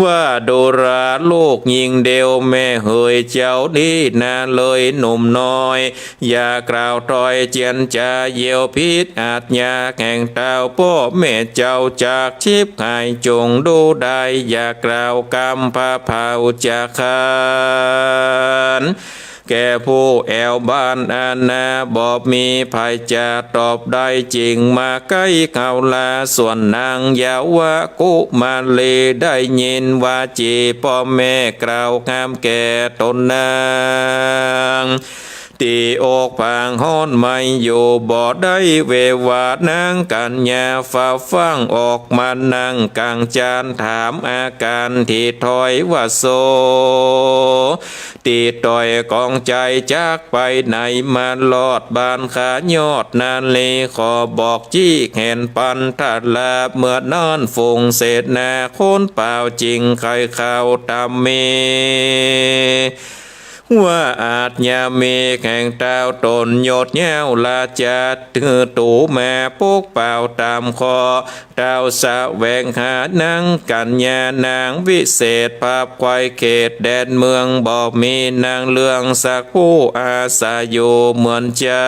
ว่าดูราลูกญิงเดียวแม่เหยเจ้านี้นา เลยหนุ่มน้อย อย่ากล่าวถ้อยเจียนจ๋าเยียวผิดอาชญาแห่งเต้า ป้อแม่เจ้าจักฉิบหาย จุ่งดูได้อย่ากล่าวกำผะเผาจะขาน แก่ผู้แอ่วบ้านอานา บ่มีใผจะตอบได้ จึงมาใก้เขาลา ส่วนนางเยาวกุมารีได้ยินวาจีป้อแม่กล่าวห้ามแก่ต๋นนาง ตี้อกผางฮ้อนไหม้อยู่ บ่ได้เววา นางกัญญาฟ้าวฟั่งออกมานั่งก๋างจาน ถามอาก๋านตี้ถ้อยว่า โส ตี้ถ้อยก๋องใจ๋จักไปไหน มารอดบ้านข้ายอดนารี ขอบอกจี๊แหนปันทรา เมื่อนั้นฝูงเสนาคนป่าว จึงใค่เข้าตำหนิ ว่าอาชญาเมขแห่งเต้าต๋นยศยาวราชา ถือตั๋วมาปกเป่าต๋ามข้อ เต้าแสวงหานางกัญญานางวิเศษ ผับไขว่เขตแดนเมือง บ่มีนางเลื่องสักผู้อาศัยอยู่เหมือนใจ๋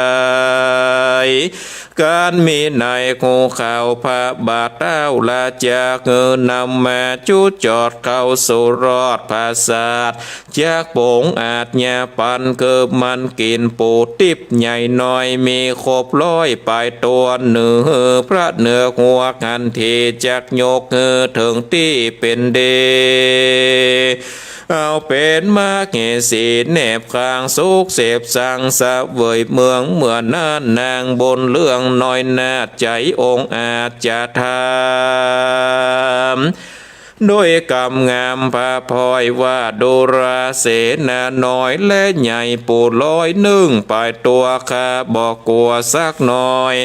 ก๋านมีในฮู้ข่าวพระบาทเต้าราชา หื้อนำมาจุจอดเข้าสู่รอดผาสาท จักปงอาชญาปัน คือมันกิ๋นปูติ๊บใหญ่น้อย มีครบร้อยป๋ายตั๋ว เหนือพระเหนือหัว หันทีจักยกหื้อเถิงตี้เป๋นดี เอาเป๋นมเหสีแนบข้างสุขเสพสังเสวยเมือง เมื่อนั้นนางบุญเลื่องน้อยนาใจ๋องอาจจะถาม โดยกำงามพระพลอยว่า ดูราเสนาน้อยและใหญ่ ปู่ร้อยนึ่งปลายตัว ข้าบ่กั๋วสักหน่อย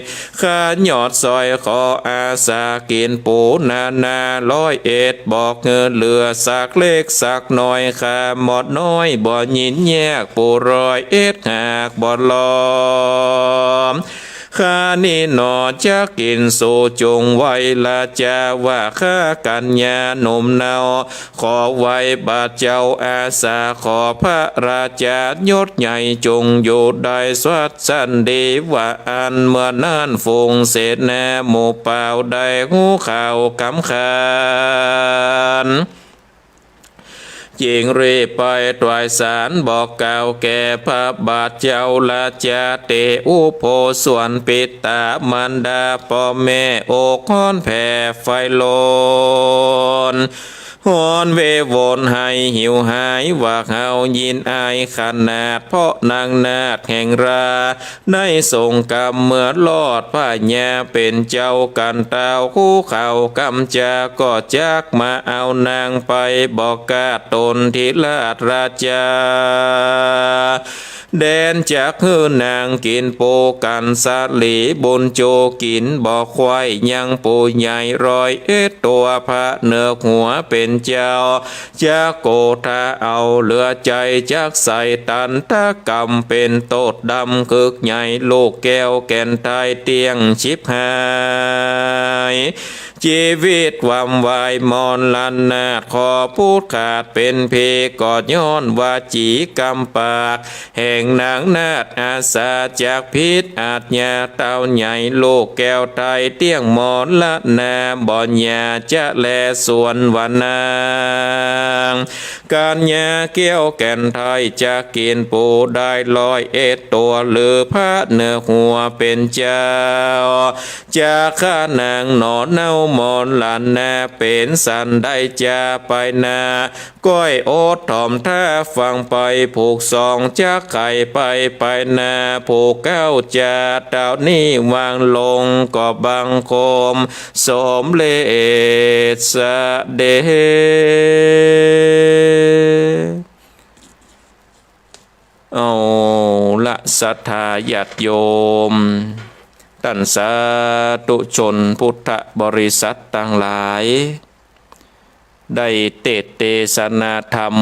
ข้ายอดซอยขออาสากิ๋นปูนานา ร้อยเอ็ดบอกหื้อเหลือสักเล็กสักน้อย ข้าหม่อมน้อยบ่ยินยาก ปู่ร้อยเอ็ดหากบ่ลอม ข้านี้หนอจักกิ๋น สูจงไวราจาว่า ข้ากัญญาหนุ่มเนา ขอไวบาทเจ้าอาสา ขอพระราชายศใหญ่ จงอยู่ได้สวัสดี ว่าอั้นเมื่อนั้นฝูงเสนาหมู่เปล่าได้ฮู้ข่าวกำขาน จึงรีบไปถวายสารบอกกล่าวแก่พระบาทเจ้าราชา เตอุโภ ส่วนปิตามารดาป้อแม่ อกฮ้อนแผ่ไฟลน ฮ้อนเววนไหหิวหาย ว่าเฮายินอายขนาด เพราะนางนาถแห่งรา ได้ทรงกำเมื่อรอด พญาเป๋นเจ้ากั๋นเต้าฮู้ข่าวกำจาก็จักมาเอานางไป บ่กล้าตนทิราชราชา แดนจักหื้อนางกิ๋นปูกั๋นสาลีบุญจู กิ๋นบ่ไขว่ยังปู่ใหญ่ร้อยเอ็ดตัว พระเหนือหัวเป๋นเจ้า จักโกธาเอาเหลือใจ๋ จักใส่ตันตกรรมเป๋นโต้ษดำคึกใหญ่ ลูกแก้วแก่นไทยเตี้ยงฉิบหาย จีวิตความวายมรณะ ขอพูดขาดเป๋นพี ก็ย้อนวาจีกำปาก แห่งนางนาถอาสาจักผิดอาชญา เต้าใหญ่ลูกแก้วไทยเตี้ยงมรณะ บ่อย่าจะแลสวนว่านาง กัญญาแก้วแก่นไทยจักกิ๋นปูได้ร้อยเอ็ดตัว หรือพระเหนือหัวเป๋นเจ้า จะฆ่านางหนอเน่ามรณะ เป๋นสันได้จาไปนา ก้อยอดถ่อมถ้าฟังไป ผูกสองจักไขไปไปนา ผูกเก้าจาเต้านี้วางลง ก็บังคมสมเร็จเสด็จ เอาละศรัทธาญาติโยม ต้านสาธุชนพุทธบริษัทตังหลาย ได้เตสน์เตสนาธรรม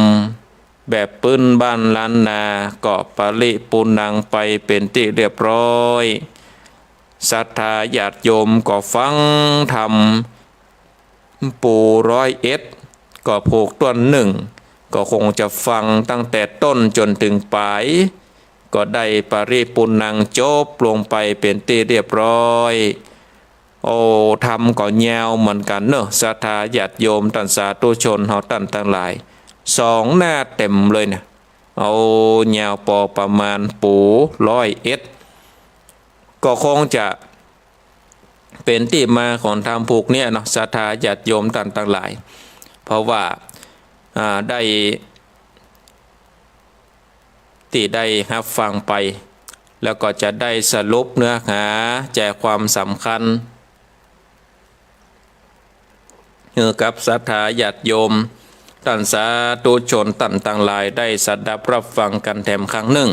แบบปื้นบ้านล้านนา ก็ปริปูรณังไปเป๋นตี้เรียบร้อย ศรัทธาญาติโยมก็ฟังธรรม ปู่ร้อยเอ็ด ก็ผูกต้นนึ่ง ก็คงจะฟังตั้งแต่ต้นจ๋นเถิงป๋าย ก็ได้ปริปูรณังจบลงไปเป๋นตี้เรียบร้อย โอ้ ธรรมก็ยาวเหมือนกั๋นเนาะ ศรัทธาญาติโยมต้านสาธุชนเฮาต้านตังหลาย สองหน้าเต๋มเลยเนี่ย เอายาวปอประมาณ ปู่ร้อยเอ็ด ก็คงจะ เป๋นตี้มาของธรรมผูกเนี่ยเนาะ ศรัทธาญาติโยมต้านตังหลาย เพราะว่า อ่า ได้ ตี้ได้ฮับฟังไป แล้วก็จะได้สรุปเนื้อหาใจความสำคัญ หื้อกับศรัทธาญาติโยมต้านสาธุชนต้านตังหลายได้สดับฮับฟังกั๋นแถมครั้งนึ่ง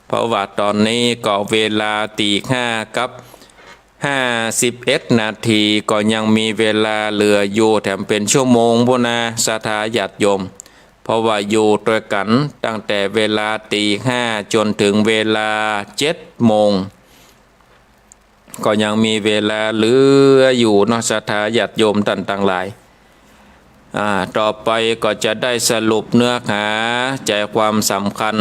เพราะว่าต๋อนนี้ก็เวลาตี๋ห้ากับห้าสิบเอ็ดนาที ก็ยังมีเวลาเหลืออยู่แถมเป๋นชั่วโมงปู้นนา ศรัทธาญาติโยม เพราะว่าอยู่ตวยกั๋นตั้งแต่เวลาตี๋ห้าจ๋นเถิงเวลาเจ็ดโมง ก็ยังมีเวลาเหลืออยู่เนาะ ศรัทธาญาติโยมต้านตังหลาย อ่า ต่อไปก็จะได้สรุปเนื้อหาใจความสำคัญ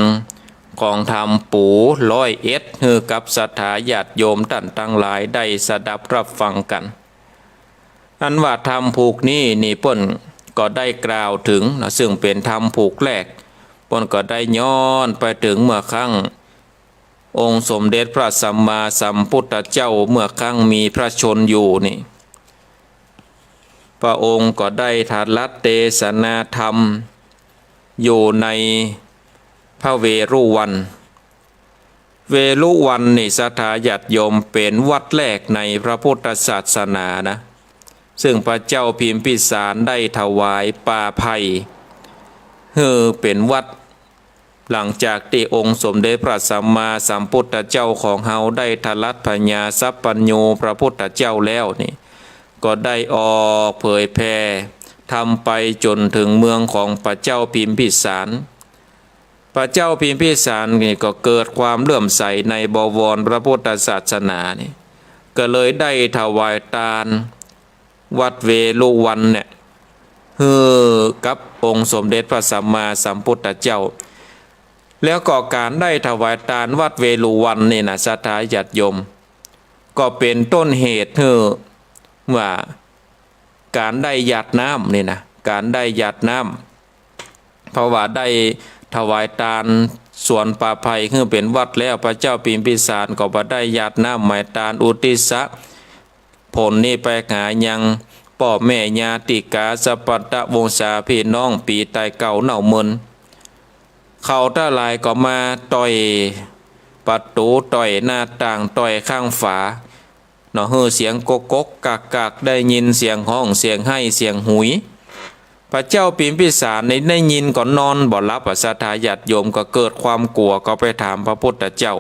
ของธรรมปู่ร้อยเอ็ด หื้อกับศรัทธาญาติโยมต้านตังหลายได้สดับฮับฟังกั๋น อันว่าธรรมผูกนี้นี่เปิ้นก็ได้กล่าวเถิงเนาะ ซึ่งเป๋นธรรมผูกแรก เปิ้นก็ได้ย้อนไปเถิงเมื่อครั้ง องค์สมเด็จพระสัมมาสัมพุทธเจ้าเมื่อครั้งมีพระชนม์อยู่นี่ พระองค์ก็ได้ถลัดเตสนาธรรมอยู่ในพระเวฬุวัน เวฬุวันนี่ศรัทธาญาติโยมเป๋นวัดแรกในพระพุทธศาสนานะ ซึ่งพระเจ้าพิมพิสารได้ถวายป่าไผ่หื้อเป๋นวัด หลังจากตี้องค์สมเด็จพระสัมมาสัมพุทธเจ้าของเฮาได้ตรัส พญาสัพพัญญูพระพุทธเจ้าแล้วนี่ ก็ได้ออกเผยแผ่ธรรมไปจ๋นเถิงเมืองของพระเจ้าพิมพิสาร พระเจ้าพิมพิสารนี่ก็เกิดความเลื่อมใสในบวรพระพุทธศาสนานี่ ก็เลยได้ถวายตานวัดเวฬุวันเนี่ย หื้อกับองค์สมเด็จพระสัมมาสัมพุทธเจ้า แล้วก็ก๋านได้ถวายตานวัดเวฬุวันนี่นะ ศรัทธาญาติโยม ก็เป๋นต้นเหตุหื้อว่าก๋านได้หยาดน้ำนี่นะ ก๋านได้หยาดน้ำ เพราะว่าได้ถวายตานสวนป่าไผ่หื้อเป๋นวัดแล้ว พระเจ้าพิมพิสารก็บ่ได้หยาดน้ำหมายตานอุทิศผลนี้ไปหายังป้อแม่ญาติกาสะปัตตะวงศาพี่น้อง ปี๋ตายเก่าเน่าเมิน เขาตังหลายก็มาต่อยประตู๋ต่อยหน้าต่างต่อยข้างฝา เนาะ หื้อเสียงก๊กก๊กกักกัก ได้ยินเสียงฮ้องเสียงไห้เสียงหุย พระเจ้าพิมพิสารนี่ได้ยินก็นอนบ่หลับอะ ศรัทธาญาติโยม ก็เกิดความกั๋ว ก็ไปถามพระพุทธเจ้า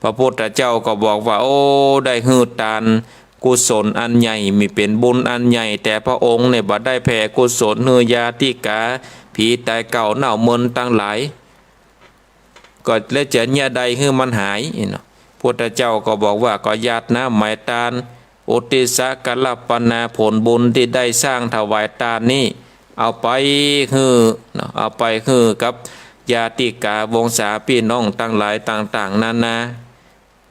พระพุทธเจ้าก็บอกว่า โอ้ ได้หื้อตานกุศลอันใหญ่ มีเป๋นบุญอันใหญ่ แต่พระองค์เนี่ยบ่ได้แผ่กุศลหื้อญาติกา ปี๋ตายเก่าเน่าเมินตังหลาย ก็แล้วจะเยียะใดหื้อมันหายเนาะ พุทธเจ้าก็บอกว่า ก็หยาดน้ำหมายตาน อุทิศกรัปปนาผลบุญตี้ได้สร้างถวายตานนี้ เอาไปหื้อเนาะ เอาไปหื้อกับญาติกาวงศาพี่น้องตังหลายต่างๆ นานา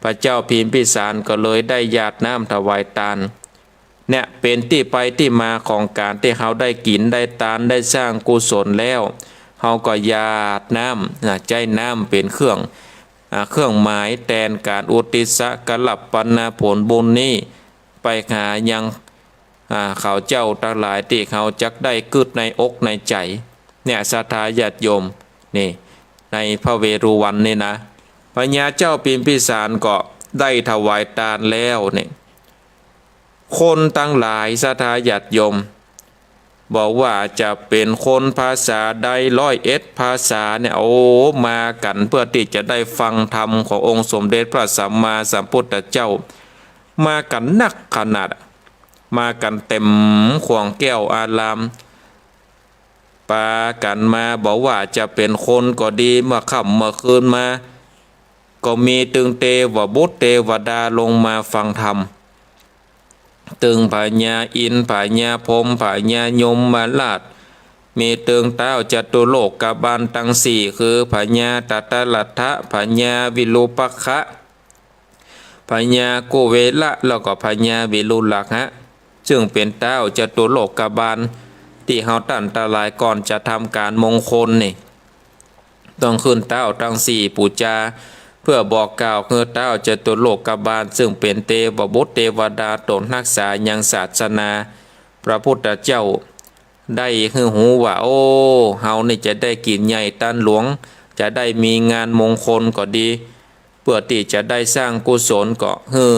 พระเจ้าพิมพิสารก็เลยได้หยาดน้ำถวายตาน เนี่ยเป๋นตี้ไปตี้มาของก๋านตี้เฮาได้กิ๋นได้ตานได้สร้างกุศลแล้ว เฮาก็หยาดน้ำนะ ใจ๊น้ำเป๋นเครื่อง อ่า เครื่องหมายแตนก๋านอุทิศกรัปปนาผลบุญนี้ ไปหายัง อ่า เขาเจ้าตังหลายตี้เฮาจักได้กึ๊ดในอกในใจ๋ เนี่ย ศรัทธาญาติโยม นี่ ในพระเวฬุวันนี่นะ พญาเจ้าพิมพิสารก็ได้ถวายตานแล้วเนี่ย คนตังหลาย ศรัทธาญาติโยม บ่ว่าจะเป๋นคนภาษาใด ร้อยเอ็ดภาษาเนี่ย โอ้ มากั๋นเปื้อตี้จะได้ฟังธรรมขององค์สมเด็จพระสัมมาสัมพุทธเจ้า มากั๋นนักขนาด มากั๋นเต๋มขวงแก้วอาราม ปากั๋นมา บ่ว่าจะเป๋นคนก็ดี เมื่อค่ำเมื่อคืนมา ก็มีตึงเตวบุตรเตวดาลงมาฟังธรรม ตึงพญาอินทร์ พญาพรหม พญายมราช มีตึงต๊าวจตุโลกบาลตังสี่ คือพญาตถรัฐะ พญาวิรูปักขะ พญากุเวละ แล้วก็พญาวิรุฬหะ ซึ่งเป๋นต๊าวจตุโลกบาล ตี้เฮาต้านตังหลายก่อนจะทำก๋านมงคลนี่ ต้องขึ้นต๊าวตังสี่ปู๋จา เปื้อบอกกล่าวหื้อต๊าวจตุโลกบาล ซึ่งเป๋นเตวบุตรเตวดาต๋นฮักษายังศาสนาพระพุทธเจ้า ได้หื้อฮู้ว่า โอ้ เฮานี่จะได้กิ๋นใหญ่ตานหลวง จะได้มีงานมงคลก็ดี เปื้อตี้จะได้สร้างกุศล ก็หื้อ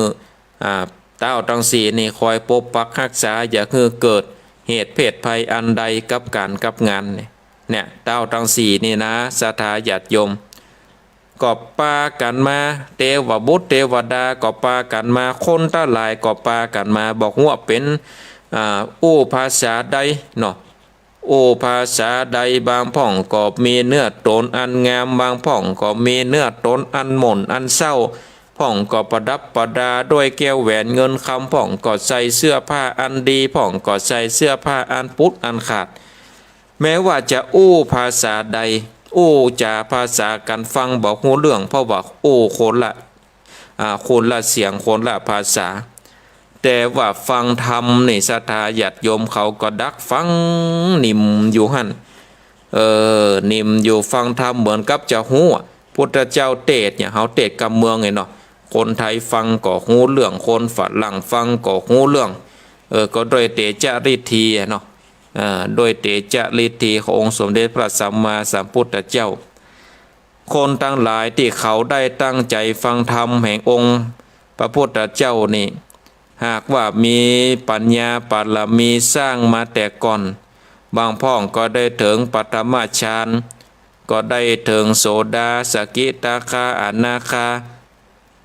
อ่า ต๊าวตังสี่นี่คอยปกปักฮักษา อย่าหื้อเกิดเหตุเพศภัยอันใดกับก๋านกับงานเนี่ย เนี่ย ต๊าวตังสี่นี่นะ ศรัทธาญาติโยม ก็ปากั๋นมา เตวบุตรเตวดาก็ปากั๋นมา คนตังหลายก็ปากั๋นมา บ่ฮู้ว่าเป๋น อ่า อู้ภาษาใดเนาะ อู้ภาษาใด บางพ่องก็มีเนื้อต๋นอันงาม บางพ่องก็มีเนื้อต๋นอันหม่นอันเศร้า พ่องก็ประดับประดาด้วยแก้วแหวนเงินคำ พ่องก็ใส่เสื้อผ้าอันดี พ่องก็ใส่เสื้อผ้าอันปุดอันขาด แม้ว่าจะอู้ภาษาใด อู้จ๋าภาษากั๋นฟังบ่ฮู้เรื่อง เพราะว่าอู้คนละ อ่า คนละเสียง คนละภาษา แต่ว่าฟังธรรมนี่ ศรัทธาญาติโยมเขาก็ดักฟังนิ่มอยู่หั้น เออ นิ่มอยู่ฟังธรรมเหมือนกับจะฮู้อะ พุทธเจ้าเตสน์เนี่ย เฮาเตสน์กำเมืองเนี่ยเนาะ คนไทยฟังก็ฮู้เรื่อง คนฝรั่งฟังก็ฮู้เรื่อง เออ ก็ด้วยเตชะฤทธีอะเนาะ เออ ด้วยเตชะฤทธีขององค์สมเด็จพระสัมมาสัมพุทธเจ้า คนตังหลายตี้เขาได้ตั้งใจ๋ฟังธรรมแห่งองค์พระพุทธเจ้านี่ หากว่ามีปัญญาปารมีสร้างมาแต่ก่อน บางพ่องก็ได้เถิงปฐมฌาน ก็ได้เถิงโสดา สกิทาคา อนาคา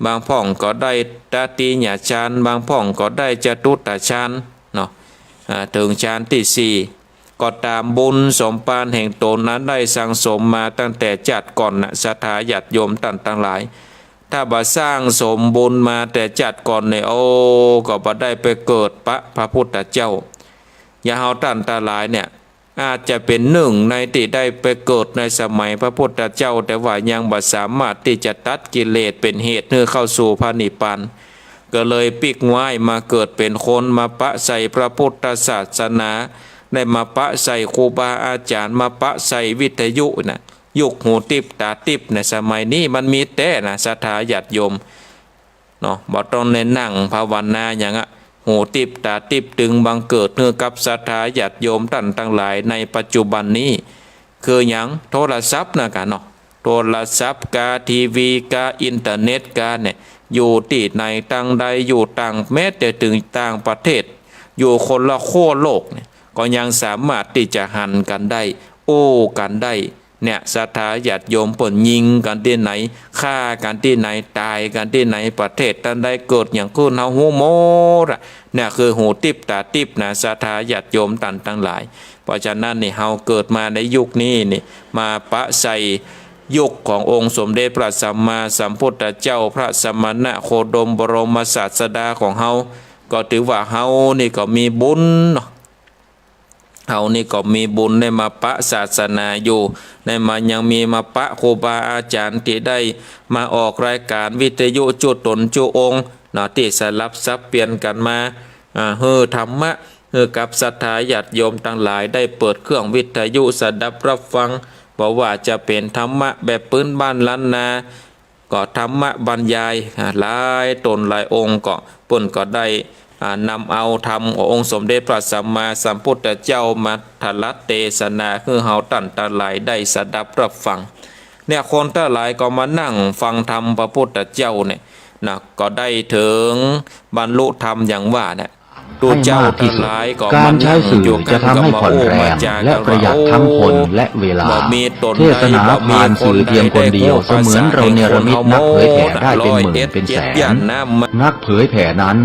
บางพ่องก็ได้ตติยฌาน บางพ่องก็ได้จตุตถฌานเนาะ อ่า เถิงฌานตี้สี่ ก็ต๋ามบุญสมภารแห่งต๋นอันได้สั่งสมมาตั้งแต่จาติก่อนนะ ศรัทธาญาติโยมต้านตังหลาย ถ้าบ่สร้างสมบุญมาแต่จาติก่อนเนี่ย โอ้ ก็บ่ได้ไปเกิดปะพระพุทธเจ้า อย่างเฮาต้านตังหลายเนี่ย อาจจะเป๋นนึ่งในตี้ได้ไปเกิดในสมัยพระพุทธเจ้า แต่ว่ายังบ่สามารถตี้จะตัดกิเลสเป๋นเหตุหื้อเข้าสู่พระนิพพาน ก็เลยปิ๊กว้ายมาเกิดเป๋นคน มาปะใส่พระพุทธศาสนา ได้มาปะใส่ครูบาอาจ๋ารย์ มาปะใส่วิทยุนะ ยุคหูติ๊บต๋าติ๊บในสมัยนี้มันมีแต๊นะ ศรัทธาญาติโยม เนาะ บ่ต้องได้นั่งภาวนาหยังอะ หูติ๊บต๋าติ๊บตึงบังเกิดหื้อกับศรัทธาญาติโยมต้านตังหลายในปัจจุบันนี้ คือหยัง โทรศัพท์นะก่าเนาะ โทรศัพท์กา ทีวีกา อินเทอร์เน็ตกาเนี่ย อยู่ตี้ไหนตางใด อยู่ต่าง แม้แต่เถิงต่างประเทศ อยู่คนละขั้วโลกเนี่ย ก็ยังสามารถตี้จะหันกั๋นได้ อู้กั๋นได้ เนี่ย ศรัทธาญาติโยมเปิ้นยิงกั๋นตี้ไหน ฆ่ากั๋นตี้ไหน ต๋ายกั๋นตี้ไหน ประเทศต้านใดเกิดหยังขึ้น เฮาฮู้หมดอะ เนี่ยคือหูติ๊บต๋าติ๊บนะ ศรัทธาญาติโยมต้านตังหลาย เพราะฉะนั้นนี่ เฮาเกิดมาในยุคนี้นี่ มาปะใส่ยุคขององค์สมเด็จพระสัมมาสัมพุทธเจ้า พระสมณะโคดมบรมศาสดาของเฮา ก็ถือว่าเฮานี่ก็มีบุญเนาะ เฮานี่ก็มีบุญได้มาปะศาสนาอยู่ ได้มายังมีมาปะครูบาอาจ๋ารย์ตี้ได้มาออกรายก๋านวิทยุจุ๊ต๋นจุ๊องค์เนาะ ตี้สลับสับเปลี่ยนกั๋นมา อ่า หื้อธรรมะ หื้อกับศรัทธาญาติโยมตังหลายได้เปิดเครื่องวิทยุสดับรับฟัง บ่ว่าจะเป๋นธรรมะแบบปื๊นบ้านล้านนา ก็ธรรมะบรรยาย อ่า หลายต๋นหลายองค์ ก็เปิ้นก็ได้ อ่า นำเอาธรรมขององค์สมเด็จพระสัมมาสัมพุทธเจ้ามาถลัดเตสนาหื้อเฮาต้านตังหลายได้สดับรับฟัง เนี่ย คนตังหลายก็มานั่งฟังธรรมพระพุทธเจ้าเนี่ยนะ ก็ได้เถิงบรรลุธรรมอย่างว่าเนี่ย ตูเจ้าตังหลายก็มานั่งอยู่กั๋น ก๋านใจ๊สื่อจะทำให้ผ่อนแรงและประหยัดทั้งคนและเวลา เทศนาผ่านสื่อเพียงคนเดียวเสมือนเราเนรมิตนักเผยแผ่ได้เป๋นหมื่นเป๋นแสน นักเผยแผ่นั้น